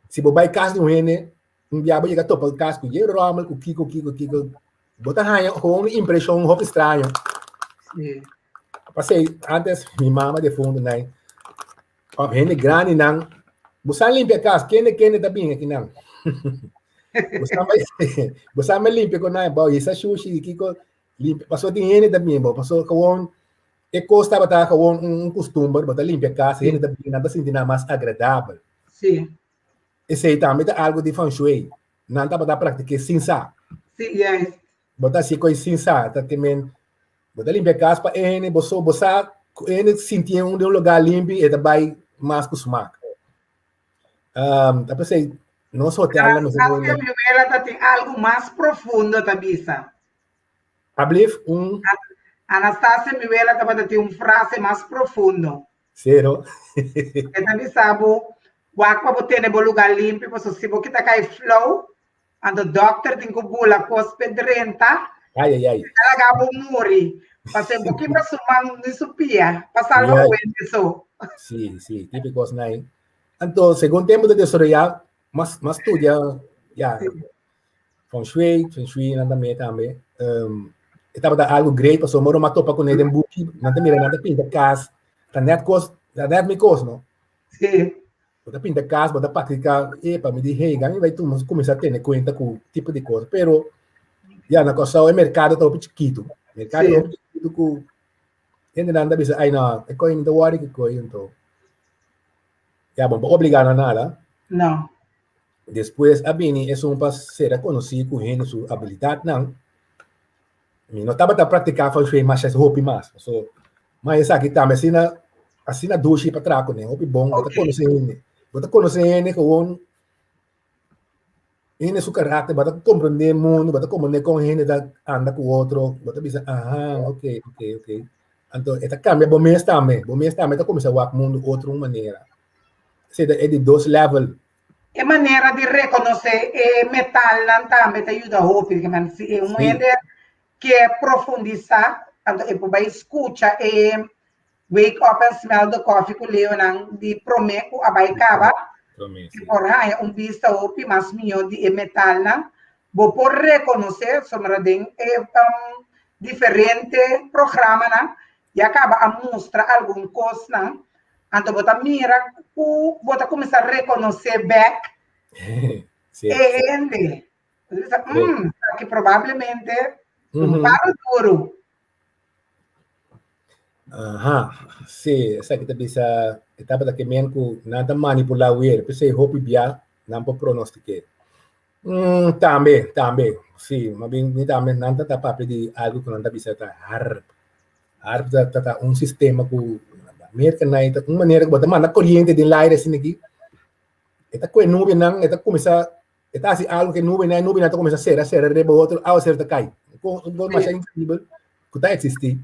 Si bo bai kas di un hende, un bia bo yega topa kas ku yen rommel, ku kiko, kiko, kiko, bo ta haña gewoon un impreshon hopi straño. Sí. Pasei, antes mi mama defunto nai, of hende grandinan, bo sa limpia kas, kende kende ta bini akinan? Bo sa bai, bo sa bai limpia ku nai, bo hisa shushi, kiko, Limpia, pasobra tin hende ta bini bo, pasobra gewoon e kos tabata gewoon un kustumber, bo ta limpia kas, hende ta bini, nan ta sinti nan mas agradabel. Sí. Esei tambe ta algu di feng shui, nan tabata praktik'é sin sa. Sí, juist. Bo ta hasi kos sin sa, ta ke men bo ta limpia kas pa e hende, bo so bo sa ku e hende sinti un den un lugá limpi e ta bai mas ku smak. Ta p'esei nos hotelnan mester Anastasia Miuela ta tin algu mas profundo ta bisa. Ablief un. Anastasia Miuela tabata tin un frase mas profundo. Sero. E ta bisa bo, wak pa bo tene bo lugá limpi, pasobra si bo kita kai flou, anto dòkter tin ku bula kos p'e drenta, Ai, ai, ai. e ta laga bo muri. Pasobra bo kibra su man ni su pia pa salba Ai. oente so. Sí, sí, típiko kosnan ei. Anto, segun tempu ta desaroyá, mas, mas studia, ya, Feng Shui, Feng Shui nan tambe tambe. Um, e tabata algo great pasobra moro m'a topa kuné den buki, nan ta mira nan ta pinta kas, ta net kos, ta net mi kos no. Sí. Bo ta pinta kas, bo ta praktiká, epa, mi di hey, mi bai tuma kuminsá tene kuenta ku tipo di kos, pero ya na Kòrsou e merkado ta hopi chikitu, merkado ta hopi chikitu ku hendenan ta bisa ai no, e koi mi ta wòri ki koi, anto ya bo no por obligá nan nada. No. Despues a bini esun pa sera konosí ku hende su abilidatnan. Mi no tabata praktiká feng shui masha hopi mas. So, ma esaki tambe asina asina dushi pa traha kuné, hopi bon, bo ta konosé hende. Bo ta konosé hende gewoon hende su karakter, bo ta komprendé mundu, bo ta komprendé kon hende ta anda ku otro, bo ta bisa aha, ok, ok, ok. Anto e ta kambia bo mes tambe, bo mes tambe ta kuminsá wak mundu otro un manera. Esei ta e di dos level. E manera di rekonosé e metalnan tambe ta yuda hopi. Si un hende ke profundisá, anto e por bai skucha e Wake Up and Smell the Coffee ku Leonan di promé ku a bai kaba, e por haña un bista hopi mas mihó di e metalnan. Bo por rekonosé, sombra den e diferente programanan ya kaba a mustra algun kosnan, anto bo ta mira ku bo ta kuminsá rekonosé bèk e hende. Bo ta bisa, esaki probablemente un paro duru. Aha, sí, esaki ta bisa, e tabata ke men ku nan ta manipulá weer, p'esei hopi bia nan por pronostiké. Tambe, tambe, sí, ma bin mi tambe nan ta ta papia di algu ku nan ta bisa ta harp. Harp ta ta ta un sistema ku Merka nan e ta un manera ku bo ta manda koriente den laire asina aki, e ta kohe nubenan, e ta kuminsá, e ta hasi algu ku e nubenan, e nubenan ta kuminsá sera sera riba otro, awaseru ta kai. Un kos masha inkribel ku ta eksistí.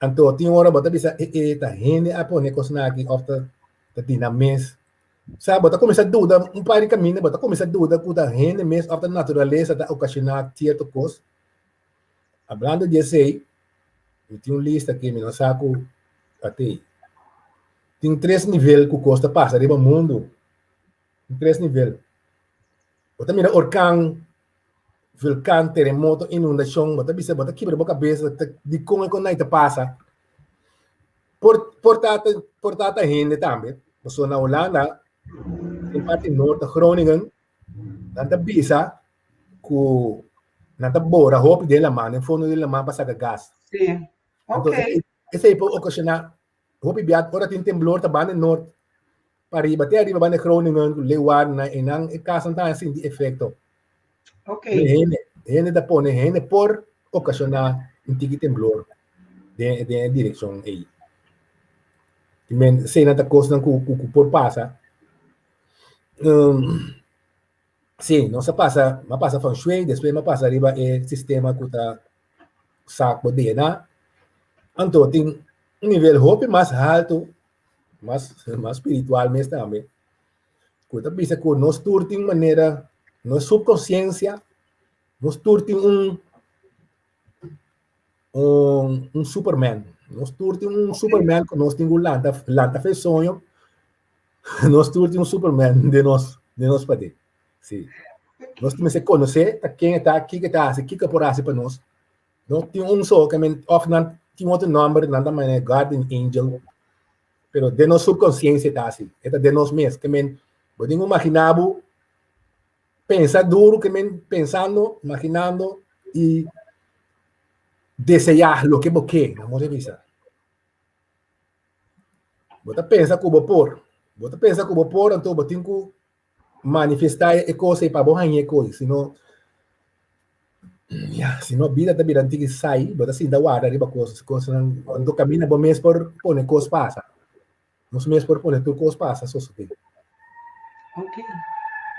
Anto tin ora bo ta bisa e e ta hende a pone e kosnan aki òf ta ta di nan mes. Sa, bo ta kuminsá duda un par di kaminda, bo ta kuminsá duda ku ta hende mes òf ta naturalesa ta okashoná sierto kos. Hablando di esei, mi tin un lista aki, mi no sa ku a tei. Tin tres nivel ku kos ta pasa riba mundu. Tin tres nivel. Bo ta mira orkan, vulkan, teremoto, inundashon, bo ta bisa, bo ta kibra bo kabesa dikon e konai ta pasa. Por por ta por ta ta hende tambe, pasobra na Hulanda, den parti nort, Groningen, nan ta bisa ku nan ta bora hopi den laman, den fondo di laman pa saka gas. Sí. Entonces, Ok. esei por okashoná hopi bia ora tin temblor ta banda nort pa ariba, te ariba banda Groningen, Leeuwarden, einan e kasnan ta sinti efekto. Ok. Hende, hende ta pone, hende por okashoná un tiki temblor den den e direkshon ei. I men eseinan ta kosnan ku ku por pasa. Um, sí, nos a pasa, m'a pasa feng shui, despues m'a pasa riba e sistema ku ta sak bo DNA. Anto tin un nivel hopi mas haltu, mas mas spiritual mes tambe, ku ta bisa ku nos tur tin manera, nos subkonsiensia, nos tur tin un un, un superman. Nos tur tin un superman ku nos tin ku lanta, lanta fe soño. Nos tur tin un superman den nos, den nos paden. Sí. Nos mester konosé ta ken e ta, kiko e ta hasi, kiko e por hasi pa nos. No tin un so, ke men, òf nan tin otro nòmber, nan ta manda guardian angel. Pero den nos subkonsiensia e ta hasi. E ta den nos mes. Ke men, bo tin ku imaginá bo Pensa duru ke men pensando, imaginando i deseá loke bo ke, nan por bisa. Bo ta pensa ku bo por. Bo ta pensa ku bo por, anto bo tin ku manifestá e kos ei pa bo haña e kos, sino Ya, si no bida ta bira tiki sai, bo ta sinta warda riba kos, kosnan, anto kaminda bo mes por pone kos pasa. Nos mes por pone tur kos pasa sosodé. Ok.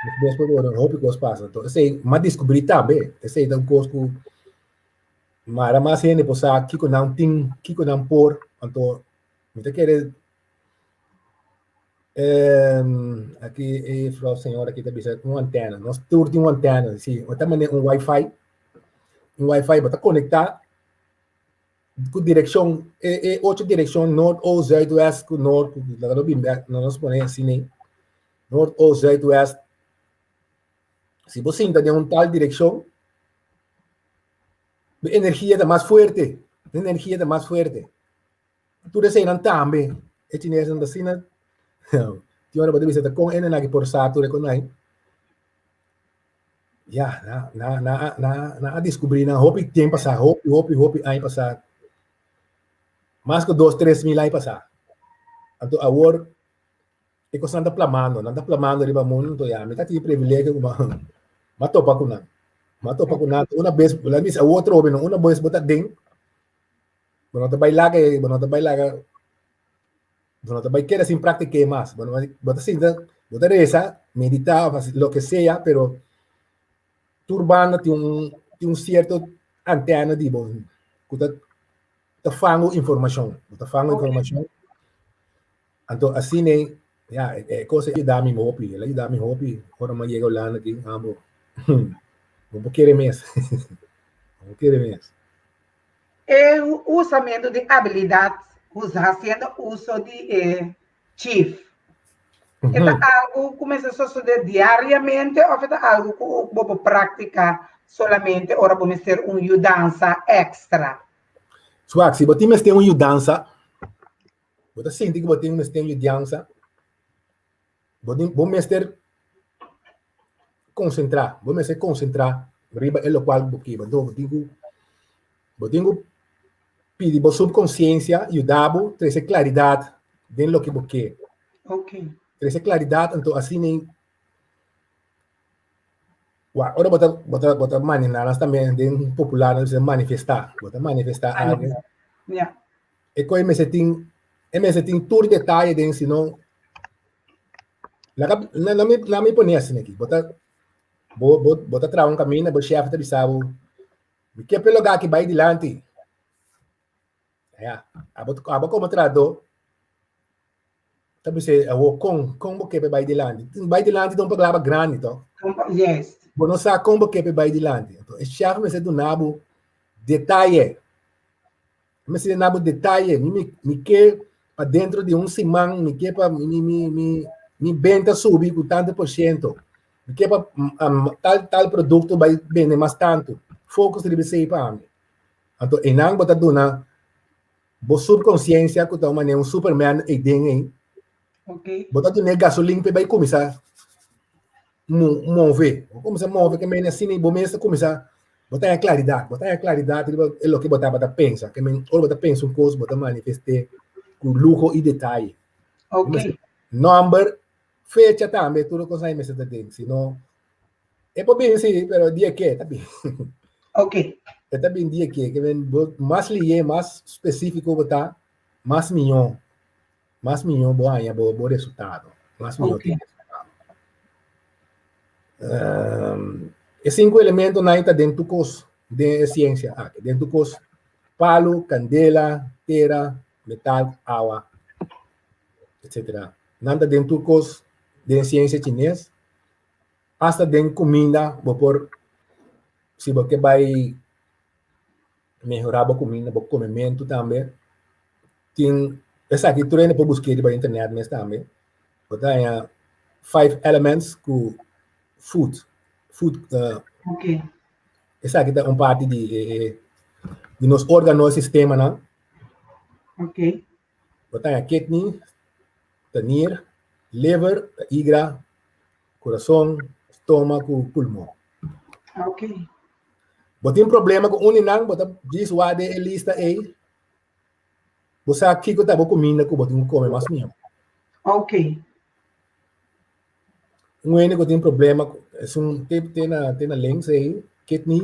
Nos mes por pone hopi kos pasa. Anto esei m'a diskubrí tambe, esei ta un kos ku mara mas hende por sa kiko nan tin, kiko nan por, anto mi ta kere Aki e juffrouw señora aki ta bisa un antena. Nos tur tin un antena. Si, bo ta manera un wifi. Un wifi bo ta conecta ku direccion e e ocho direccion noord, oost, zuid, west ku noord ku laga no bin bek no nos pone asina ei. Noord, oost, zuid, west. Si bo sinta den un tal direccion bo energia ta mas fuerte. Bo energia ta mas fuerte. Tur eseinan tambe, e chinesnan ta asina, tin ora bo ta bisa ta kon ene nan aki por sa tur e konai. Ya, na, na, na, na, na a diskubrí nan hopi tempu pasá, hopi, hopi, hopi aña pasá, mas ku dos, 3000 aña pasá. Anto awor e kosnan ta plamando, nan ta plamando riba mundu, anto ya, mi ta tin e privilegio ku m'a topa ku nan. M'a topa ku nan, una bes, bo ta bisa awor atrobe no, una bes bo ta den, Bo no ta bai laga e, bo no ta bai laga, bo no ta bai keda sin praktik'é mas. Bo no bo ta sinta, bo ta resa, meditá òf hasi loke sea, pero tur banda tin un tin un sierto antèna di bo ku ta ta fangu informashon, bo ta fangu informashon. Anto asina ei, ya, e kos a yuda mi hopi, el a yuda mi hopi ora mi a yega Hulanda aki, abo, bo por kere mes, bo por kere mes. E usamentu di abilidat, hasiendo uso di e chief, e ta algu ku mester sosodé diariamente òf e ta algu ku bo por praktiká solamente ora bo mester un yudansa èkstra? Swak, si bo tin mester un yudansa, bo ta sinti ku bo tin mester un yudansa, bo tin bo mester konsentrá, bo mester konsentrá riba e lokual ku bo kiba. Anto bo tin ku bo tin ku pidi bo subkonsiensia yuda bo trese klaridat den loke bo ke. Trese klaridat anto asina Wak, ora bo ta bo ta bo ta manehá nos tambe den popular nos bisa manifestá, bo ta manifestá algu. Ja. E kos mester tin e mester tin tur detaye den sino laga na mi na mi pone asina aki bo ta bo bo bo ta traha un kaminda bo shèf ta bisa bo mi ke pa e lugá aki bai dilanti ya abo abo komo trahadó Ta bisa awor kon, kon bo ke pa bai dilanti? Bai dilanti ta un palabra grandi to. Yes. Bo no sa kon bo ke pa bai dilanti. Anto e chef mester duna bo detaye. Mester duna bo detaye. Mi, mi, mi ke pa dentro di un siman, mi ke pa mi, mi, mi, mi benta subi ku tanto por ciento. Mi ke pa um, tal, tal produkto bai bende mas tanto. Focus riba esei pa mi. Anto einan bo ta duna Bo subconsciencia cu ta un manera un superman ey den ey. Okay. Bo ta dun'e gasolin p'e bay cuminsa move. Bo cuminsa move ke men asina y bo mes ta cuminsa bo ta haya claridad. Bo ta haya claridad riba e loke bo tabata pensa. Ke men ora bo ta pensa un cos bo ta manifest'e cu luho y detaye. Okay. Nomber, fecha tambe, tur e cosnan ey mester ta den. Si no E por bin sí, pero dia ke ta bin. Ok. E ta bin dia ke, ke men bo mas lié, mas spesífiko bo ta, mas mihó, mas mihó bo haña bo bo resultado, mas mihó Ok. tin resultado. Um, e sinku elementonan ta den tur kos den e siensia aki, den tur kos, palu, kandela, tera, metal, awa, etcetera. Nan ta den tur kos den siensia chines. Hasta den kuminda bo por, si bo ke bai mehorá bo kuminda, bo komementu tambe, tin esaki tur hende por busk'é riba internet mes tambe. Bo ta haña five elements ku food, food Ok. Esaki ta un parti di e di nos órgano i sistemanan. Ok. Bo ta haña kidney, ta nier, liver, ta igra, kurason, stoma ku pulmon. Ok. Bo tin problema ku un di nan, bo ta djis wak den e lista ei, bo sa kiko ta bo kuminda ku bo tin ku kome mas mihó. Ok. Un hende ku tin problema, esun te te na te na links ei, kidney.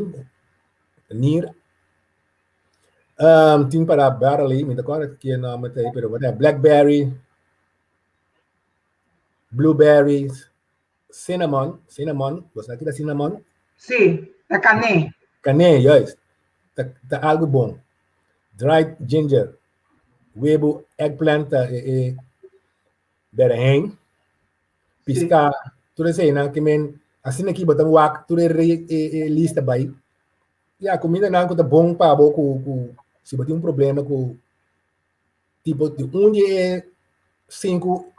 Nir. Tin para barley, mi ta kòrda ki e nòmber ta ei, pero whatever, blackberry, blueberries, cinnamon, cinnamon, bo sa kita cinnamon? Sí, ta kané. Kané, juist. Ta, ta algu bon. Dried ginger, webu, eggplant ta e, e berenhen, piská, tur eseinan ke men asina aki bo ta wak tur e re e e lista bai. Ya, kumindanan ku ta bon pa bo ku ku si bo tin un problema ku tipo di un di e sinku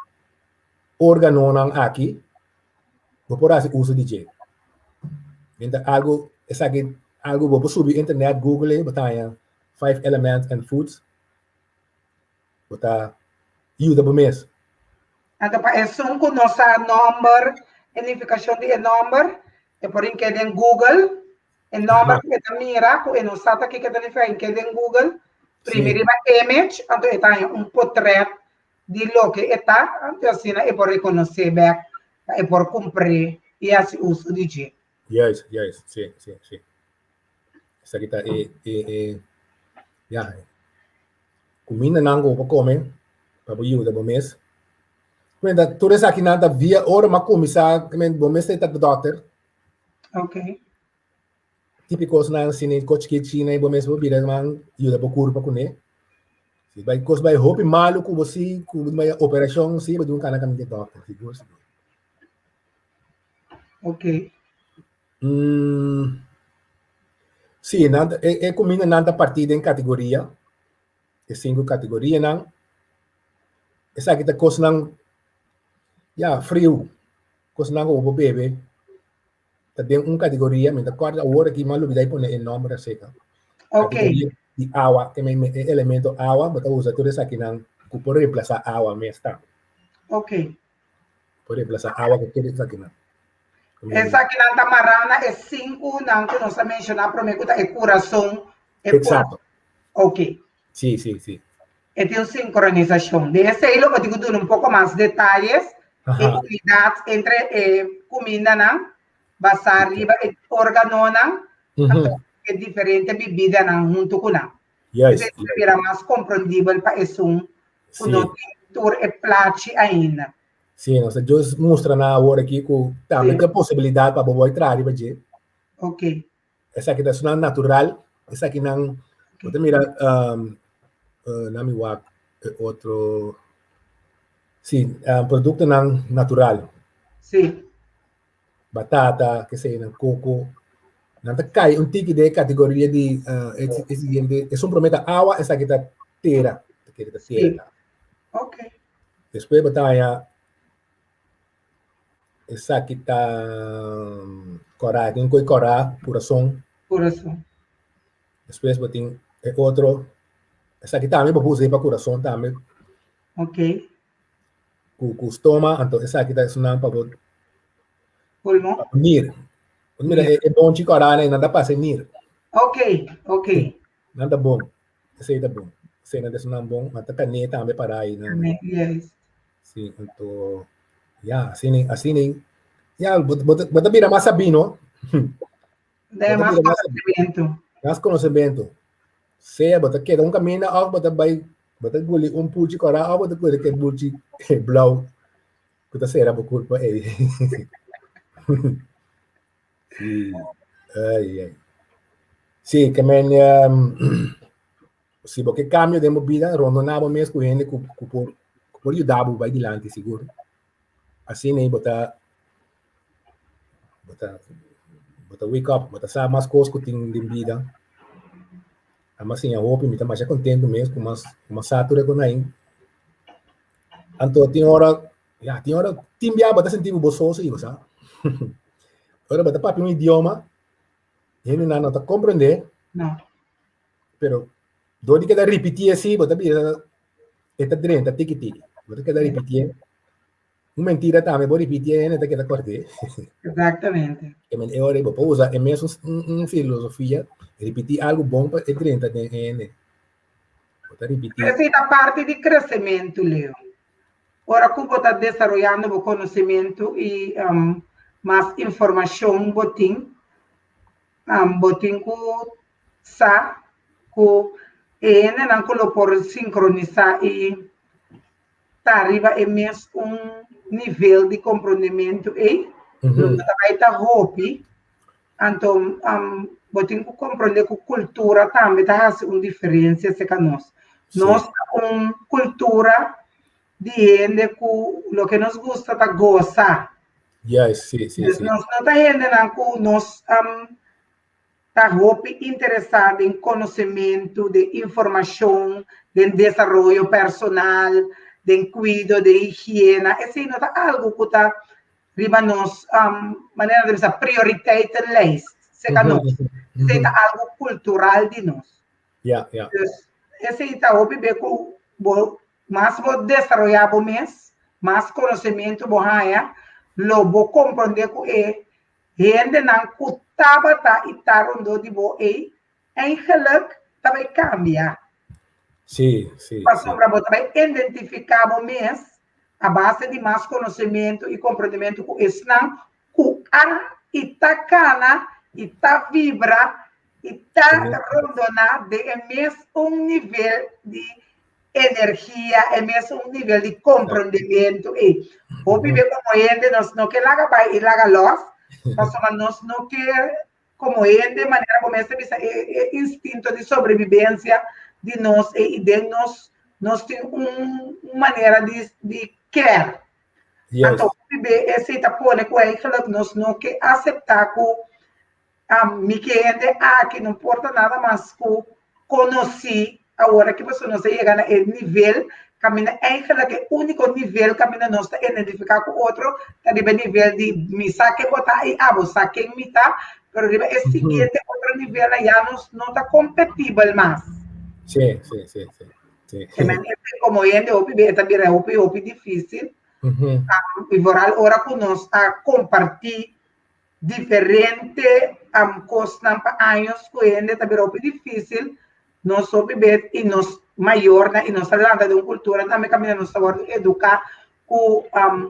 organonan aki, bo por hasi uso di dje. Men ta algu esaki algu bo por subi internet, google e, bo ta haña five elements and foods. Bo ta yuda bo mes. Anto pa esun ku no sa nòmber, e nifikashon di e nòmber, e por hink'é den Google. E nòmber ku e ta mira, ku e no sa ta kiko e ta nifiká, hink'é den Google, primi riba image, anto e ta haña un potrèt di loke e ta, anto asina e por rekonosé bèk, pa e por kumpr'é i hasi uso di dje. Juist, juist, sí, sí, sí. Esaki ta e, e, e, ya, kumindanan ku bo por kome pa bo yuda bo mes. Kuminda, tur esakinan ta via ora bo a kuminsá, bo mester ta dòkter. Ok. Tipi kosnan asina, kos chikit china, bo mes por bira man yuda bo kurpa kuné. Si bai kos bai hopi malu ku bo si, ku bo bai operashon si, bo dun kana kaminda dòkter, sigur sigur. Ok. Mm. Sí, nan, e, e comida nan ta partí den categoria. E cinco categoria nan. Esaki ta cosnan, ya, friu. Cosnan ku bo bebe. Ta den un categoria, mi ta corda awor aki, ma lubida pone e nomber acerca. Ok. Categoria di awa, ke men e elemento awa, bo ta usa tur esakinan ku por reemplasa awa mes tambe. Ok. Por reemplasa awa ku tur esakinan. Esakinan ta mará na e sinkunan ku nos a menshoná promé ku ta e kurason, e Exacto. Ok. Sí, sí, sí. E tin un sinkronisashon. Den esei lo bo tin ku duna un poko mas detayes e unidat entre e kumindanan basá riba e organonan anto e diferente bibidanan huntu ku nan. Juist. Esei ta bira mas komprondibel pa esun ku no tin tur e plachi ainda. Sí, nos ta just mustra nan awor aki ku tambe tin posibilidat pa bo bai traha riba dje. Ok. Esaki ta esnan natural, esakinan bo ta mira nan mi wak e otro, sí, produktonan natural. Sí. Batata, keseinan, koko, nan ta kai un tiki den e kategoria di e siguiente, esun promé ta awa, esaki ta tera, ta kere ta tera. Ok. Despues bo ta haña esaki ta kòrá, tin koi kòrá, kurason. Kurason. Despues bo tin e otro, esaki tambe bo por usa pa kurason tambe. Ok. Ku ku stoma, anto esaki ta esunnan pa bo Pulmon. Pa bo nir. Bo mira e e bonchi kòrá nan ta pasa e nir. Ok, ok. Nan ta bon. Esei ta bon. Esei nan ta esunnan bon. Ma ta kané tambe para ei nan. Kané, yes. Sí, anto ya, asina asina ya bo bo bo ta bira mas sabí no. De mas konosementu. Mas konosementu. Sea bo ta keda un kaminda òf bo ta bai bo ta guli un pulchi kòrá òf bo ta guli ke pulchi blou ku ta sera bo kurpa ei. Sí. Ai, ai. Sí, ke men si bo ke kambio den bo bida, rondoná bo mes ku hende ku ku por ku por yuda bo bai dilanti sigur. Asina ei bo ta bo ta bo ta wake up, bo ta sa mas kos ku tin den bida. A siña hopi, mi ta masha kontentu mes ku mas ku mas sa tur e kon ain. Anto tin ora, ya tin ora tin bia bo ta sinti bo so si, bo sa. Ora bo ta papia un idioma, hendenan no ta komprendé. No. Pero dor di keda ripití así, bo ta bira e ta drenta tiki tiki. Bo ta keda ripitié. Un mentira tambe bo ripitié hende ta keda kòrd'é. Exactamente. E men e ora ei bo por usa e mesun un filosofia, ripití algu bon pa e drenta den hende. Bo ta ripití. Esei ta parti di kresementu, Leo. Ora ku bo ta desaroyando bo konosementu i mas informashon bo tin, bo tin ku. sa ku e hendenan ku lo por sinkronisá i ta riba e mes un nivel di komprondementu ei, lo no ta bai ta hopi. Anto bo tin ku komprondé ku kultura tambe ta hasi un diferensia serka nos. Nos ta un kultura di hende ku loke nos gusta ta gosa. Yes, sí, sí, Dus sí. nos no ta hendenan ku nos ta hopi interesá den konosementu, den informashon, den desaroyo personal, den kuido, den higiena. Esei no ta algu ku ta riba nos manera di bisa prioriteitenlijst, serka nos. Esei ta algu kultural di nos. Dus esei ta hopi be ku bo Mas bo desaroyá bo mes, mas konosementu bo haña, lo bo komprondé ku e hendenan ku tabata i ta rondó di bo ei eigenlik ta bai kambia. Sí, sí, sí. Pasobra bo ta bai identifiká bo mes a base di mas konosementu i komprondementu ku esnan ku a i ta kana i ta vibra i ta rondoná den e mes un nivel di energia, e mesun nivel di komprondementu ei. Hopi be komo hende nos no ke laga bai i laga lòs, pasobra nos no ke komo hende manera bo mes ta bisa e e instinto di sobrevivensia di nos ei i den nos nos tin un manera di di kèr. Anto hopi be esei ta pone ku eigenlijk nos no ke aseptá ku Mi ke hende aki no por ta nada mas ku konosí awor aki pasobra nos a yega na e nivel kaminda eigenlijk e úniko nivel kaminda nos ta identifiká ku otro ta riba e nivel di mi sa ken bo ta i abo sa ken mi ta, pero riba e siguiente otro nivelnan ya nos no ta kompetibel mas. Sí, sí, sí, sí, sí. E men esei komo hende hopi bes e ta bira hopi hopi difísil i vooral ora ku nos a kompartí diferente kosnan pa años ku hende ta bira hopi difísil, nos hopi bes i nos mayornan i nos ta lanta den un kultura tambe kaminda nos ta wòrdu eduká ku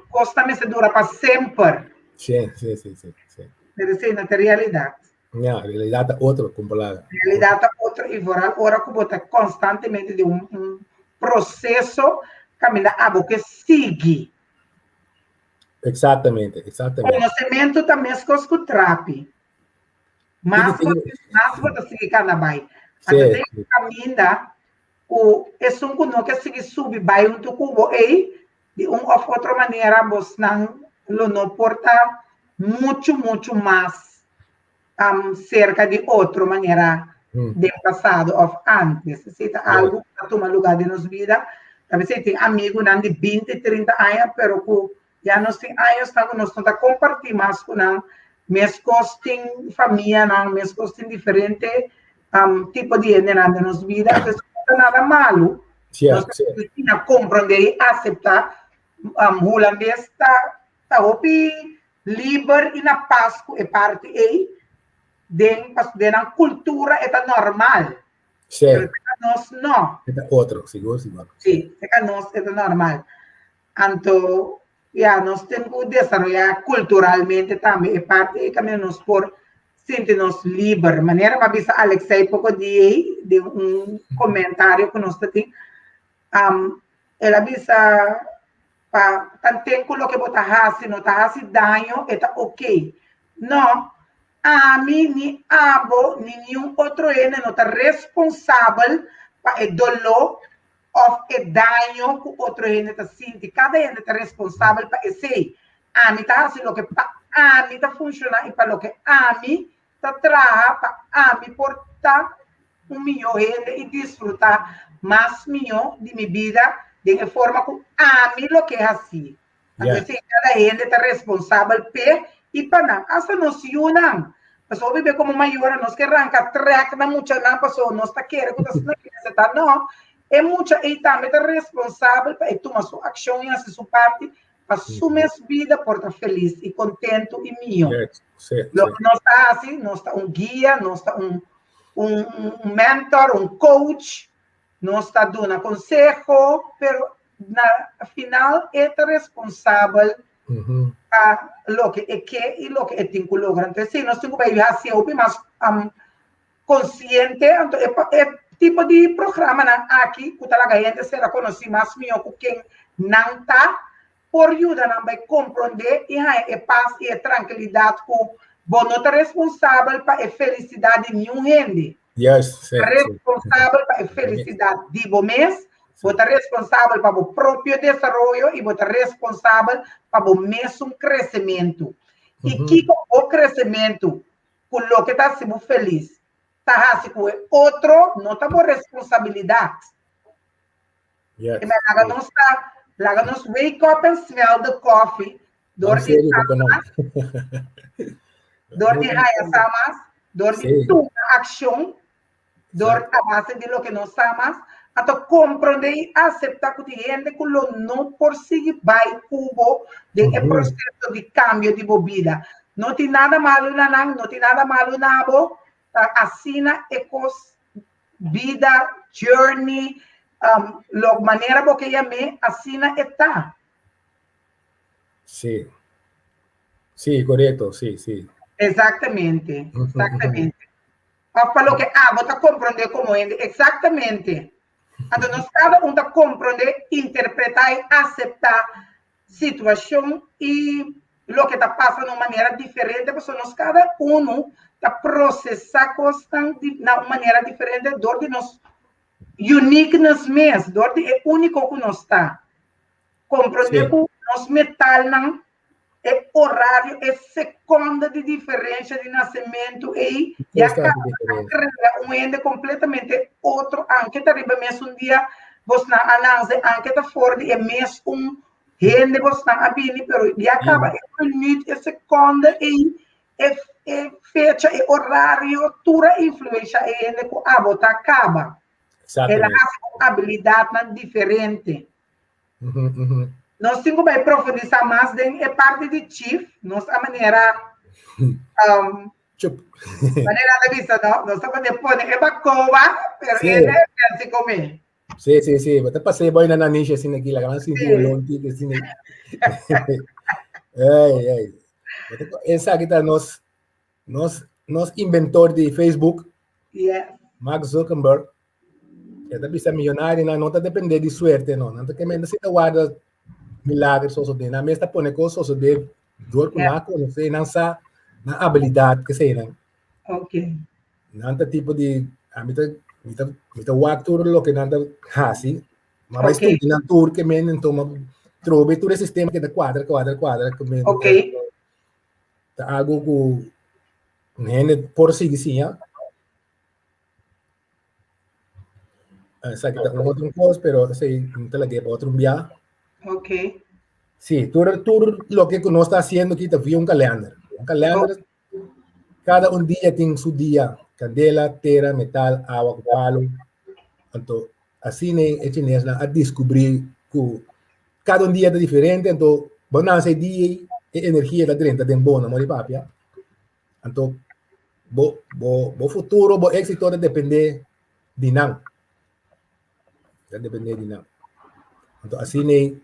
kosnan mester dura pa semper. Sí, sí, sí, sí, sí. Pero esei no ta realidat. Ya, realidat ta otro, kon palabra. Realidat ta otro i vooral ora ku bo ta konstantemente den un proseso kaminda abo ke sigui. Exactamente, exactamente. Konosementu ta meskos ku trapi. Mas bo, mas bo ta sigui kana bai. Anto den e kaminda ku esun ku no ke sigui subi bai huntu ku bo ei, di un òf otro manera bosnan lo no por ta muchu muchu mas serka di otro manera den pasado òf ántes. Esei ta algu ku ta tuma lugá den nos bida. Ta bisei tin amigunan di binti, trinta aña, pero ku ya nos tin añosnan ku nos no ta kompartí mas ku nan. Meskos tin famianan, meskos tin diferente tipo di hendenan den nos bida. Entonces no ta nada malu. Nos ta siña komprondé i aseptá. Hulandes ta hopi liber i na pas ku e parti ei, den pas den nan kultura e ta normal. Sí. Pero serka nos no. E ta otro, sigur, sigur. Sí, serka nos e ta normal. Anto, ya, nos tin ku desaroyá kulturalmente tambe e parti ei kaminda nos por sinti nos liber. Manera mi a bisa Alexei poko dia ei den un komentario ku nos ta tin, el a bisa Pa tanten ku loke bo ta hasi no ta hasi daño, e ta oké. No, ami ni abo ni niun otro hende no ta responsabel pa e doló òf e daño ku otro hende ta sinti. Kada hende ta responsabel pa esei. Ami ta hasi loke pa ami ta funshoná i pa loke ami ta traha pa ami por ta un mihó hende i disfrutá mas mihó di mi bida den e forma ku ami lo ke hasi. Anto esei kada hende ta responsabel p'e i pa nan, asta nos yunan. Pasobra hopi be komo mayornan nos ke ranka trèk na muchanan pasobra nos ta kere ku ta asina ke mester ta. No, e mucha ei tambe ta responsabel pa e tuma su akshon i hasi su parti pa su mes bida por ta felis i kontentu i mihó. Loke nos ta hasi, nos ta un guia, nos ta un un mentor, un coach, nos ta duna konseho, pero na final e ta responsabel pa loke e ke i loke e tin ku logra. Entonces, sí, nos tin ku bai hasi hopi mas. konsiente, anto e e tipo di programanan aki ku ta laga hende sera konosí mas mihó ku ken nan ta, por yuda nan bai komprondé i haña e pas i e trankilidat ku bo no ta responsabel pa e felisidat di niun hende. Juist, sí, Ta sí. responsabel pa e felisidat di bo mes, bo ta responsabel pa bo propio desaroyo i bo ta responsabel pa bo mesun kresementu. I kiko bo kresementu ku loke ta hasi bo felis ta hasi ku e otro no ta bo responsabilidat. Yes. I laga nos ta, laga nos wake up and smell the coffee dor Vamos di serio ku nan. dor di haya sa mas, dor di Sí. tuma akshon, dor a base di loke nos sa mas, anto komprondé i aseptá ku tin hende ku lo no por sigui bai ku bo den e proseso di kambio di bo bida. No tin nada malu na nan, no tin nada malu na bo, ta asina e kos bida, journey, lo manera bo ke yam'é, asina e ta. Sí. Sí, korekto, sí, sí. Exactamente, exactamente. Of pa loke abo ta komprondé komo hende, exactamente. Anto nos kada un ta komprondé, interpretá i aseptá situashon i loke ta pasa na un manera diferente, pasobra nos kada unu ta prosesá kosnan na un manera diferente dor di nos uniqueness mes, dor di e úniko ku nos ta. Komprondé ku nos metalnan, e orario, e sekonda di diferensha di nasementu ei, ya kaba a krea un hende kompletamente otro, anke ta riba e mesun dia bosnan a nase, anke ta for di e mesun hende bosnan a bini, pero ya kaba e minüt, e sekonda ei, e e fecha, e orario, tur a influensha e hende ku abo ta kaba. El a hasi ku abilidatnan diferente. Nos tin ku bai profundisá mas den e parti di chief, nos a manera um, Chup. manera ta bisa, no? Nos a manera pone e bakoba, pero Sí. e no e come. Sí, sí, sí. Bo ta pasé boy na nanishi asina aquí, la gran sinti Sí. un lonti que asina. Ei, ei. Bo ta- Esaki ta nos nos nos inventor di Facebook, Yes. Mark Zuckerberg. E ta bisa millonarionan no ta depende di suerte no. Nan ta ke menda si ta warda milagro sosode. Nan mes ta pone kos sosode door ku nan konosé, nan sa nan abilidat ke sei nan. Okay. Nan ta tipo di ami ta mi ta mi ta wak tur loke nan ta hasi. Ma bai Okay. studia nan tur ke men enton ma trobe tur e sistema ke ta kuadra kuadra kuadra ke men Okay. ta algo ku un hende por sigui siña. Esaki ta un otro kos, pero esei no ta lag'é pa otro bia. Ok. Sí, tur, tur loke ku nos ta hasiendo aki ta via un kalender. Un kalender, kada un dia tin su dia. Kandela, tera, metal, awa ku palu. Anto, asina e chinesnan a diskubrí ku kada un dia ta diferente, anto bo nase e dia ei, e energia ta drenta den bo, no mor di papia. Anto, bo, bo, bo futuro, bo éxito ta depende di nan. Ta depende di nan. Anto, asina ei,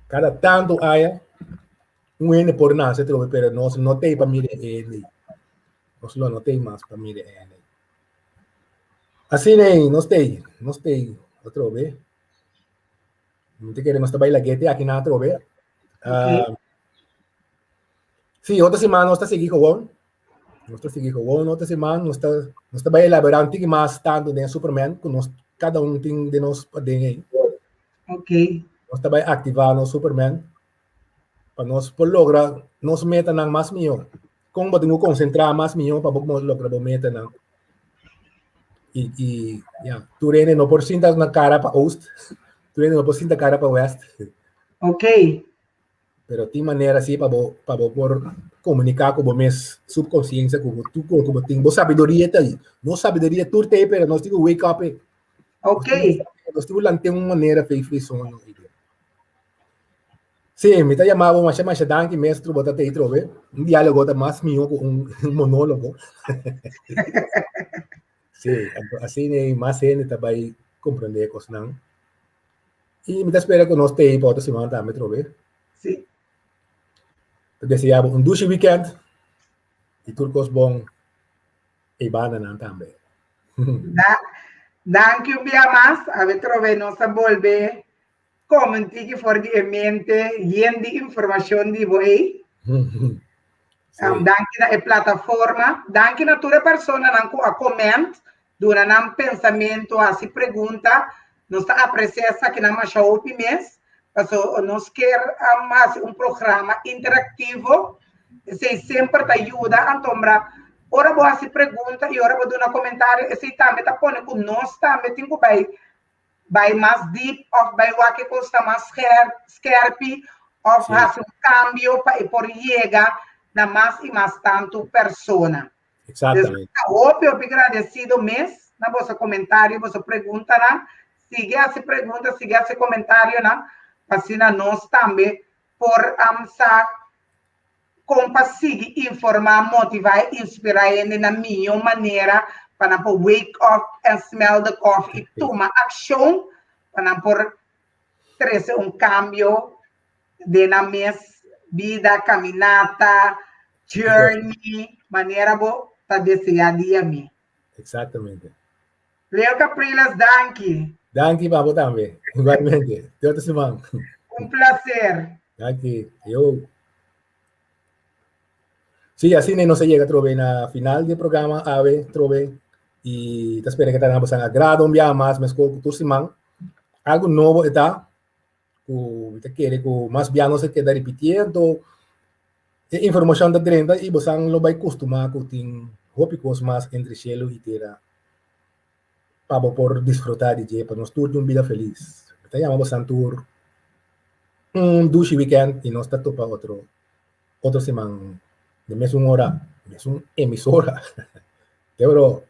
kada tantu aya, un hende por nase trobe, pero nos no tei pa mira e hende ei. Nos lo no tei mas pa mira e hende ei. Asina ei, nos tei, nos tei atrobe. Mi ta kere nos ta bai lag'é te aki nan atrobe. Okay. Ah, Sí, otro siman nos ta sigui gewoon. Nos ta sigui gewoon otro siman. Nos ta, nos ta bai elaborar un tiki mas tanto den Superman, ku nos kada un tin den nos paden ei. Ok. Nos ta bai aktivá nos Superman pa nos por logra nos metanan mas mihó. Kon bo tin ku konsentrá mas mihó pa bo logra bo metanan. I, i ya, tur hende no por sinta na kara pa oost, tur hende no por sinta kara pa west. Ok. Pero tin manera sí pa bo, pa bo por comunica cu bo mes subconsciencia, cu bo, tu cu bo tin, bo sabiduria ta ahí. Nos sabiduria tur ta ahí, pero nos tin cu wake up eh. Ok. Nos tin cu lanta un manera fe fe soño. Sí, mi ta yama bo masha masha danki mes tru bo ta tei trobe. Un diálogo ta mas mihó cu un monólogo. Sí, anto asina mas hende ta bai comprende cosnan. I mi ta spera ku nos t'ei pa otro siman tambe trobe. Sí. Ta deseá bo un dushi weekend i tur kos bon ei bandanan tambe. Da, danki un bia mas. Awe trobe nos a bolbe come un tiki for di e mente yen di informacion di bo ei. Danki na e plataforma. Danki na tur e personanan ku a comment, duna nan pensamentu, hasi pregunta. Nos ta aprecia esakinan masha hopi mes, paso nos kier hasi un programa interactivo. Esei semper ta yuda antombra ora bo hasi pregunta i ora bo duna komentario, esei tambe ta pone ku nos tambe tin ku bai bai mas deep òf bai wak e kos ta mas skerpi òf hasi un kambio pa e por yega na mas i mas tantu persona. Exactamente. Ta hopi hopi gradesido mes na boso komentario, boso preguntanan. Sigui hasi pregunta, sigui hasi komentarionan, pa asina nos tambe por sa kon pa sigui informá, motivá i inspirá hende na mihó manera pa nan por wake up and smell the coffee i tuma akshon pa nan por trese un kambio den nan mes bida, kaminata, journey, manera bo ta deseá dia mi. Exactamente. Leo Capriles, danki. Danki pa bo tambe. Igualmente. Te otro siman. Un placer. Danki. Yo. Sí, asina nos a yega trobe na final di programa awe trobe i ta spera ke ta na bosan agrado un biaha mas meskos ku tur siman. Algu nobo e ta ku mi ta kere ku mas bia nos a keda ripitiendo e informashon ta drenta i bosan lo bai kustumá ku tin hopi kos mas entre shelu i tera pa bo por disfrutá di dje pa nos tur tin un bida felis. Mi ta yama bosan tur un dushi weekend i nos ta topa otro otro siman den mesun ora, mesun emisora. Te oro!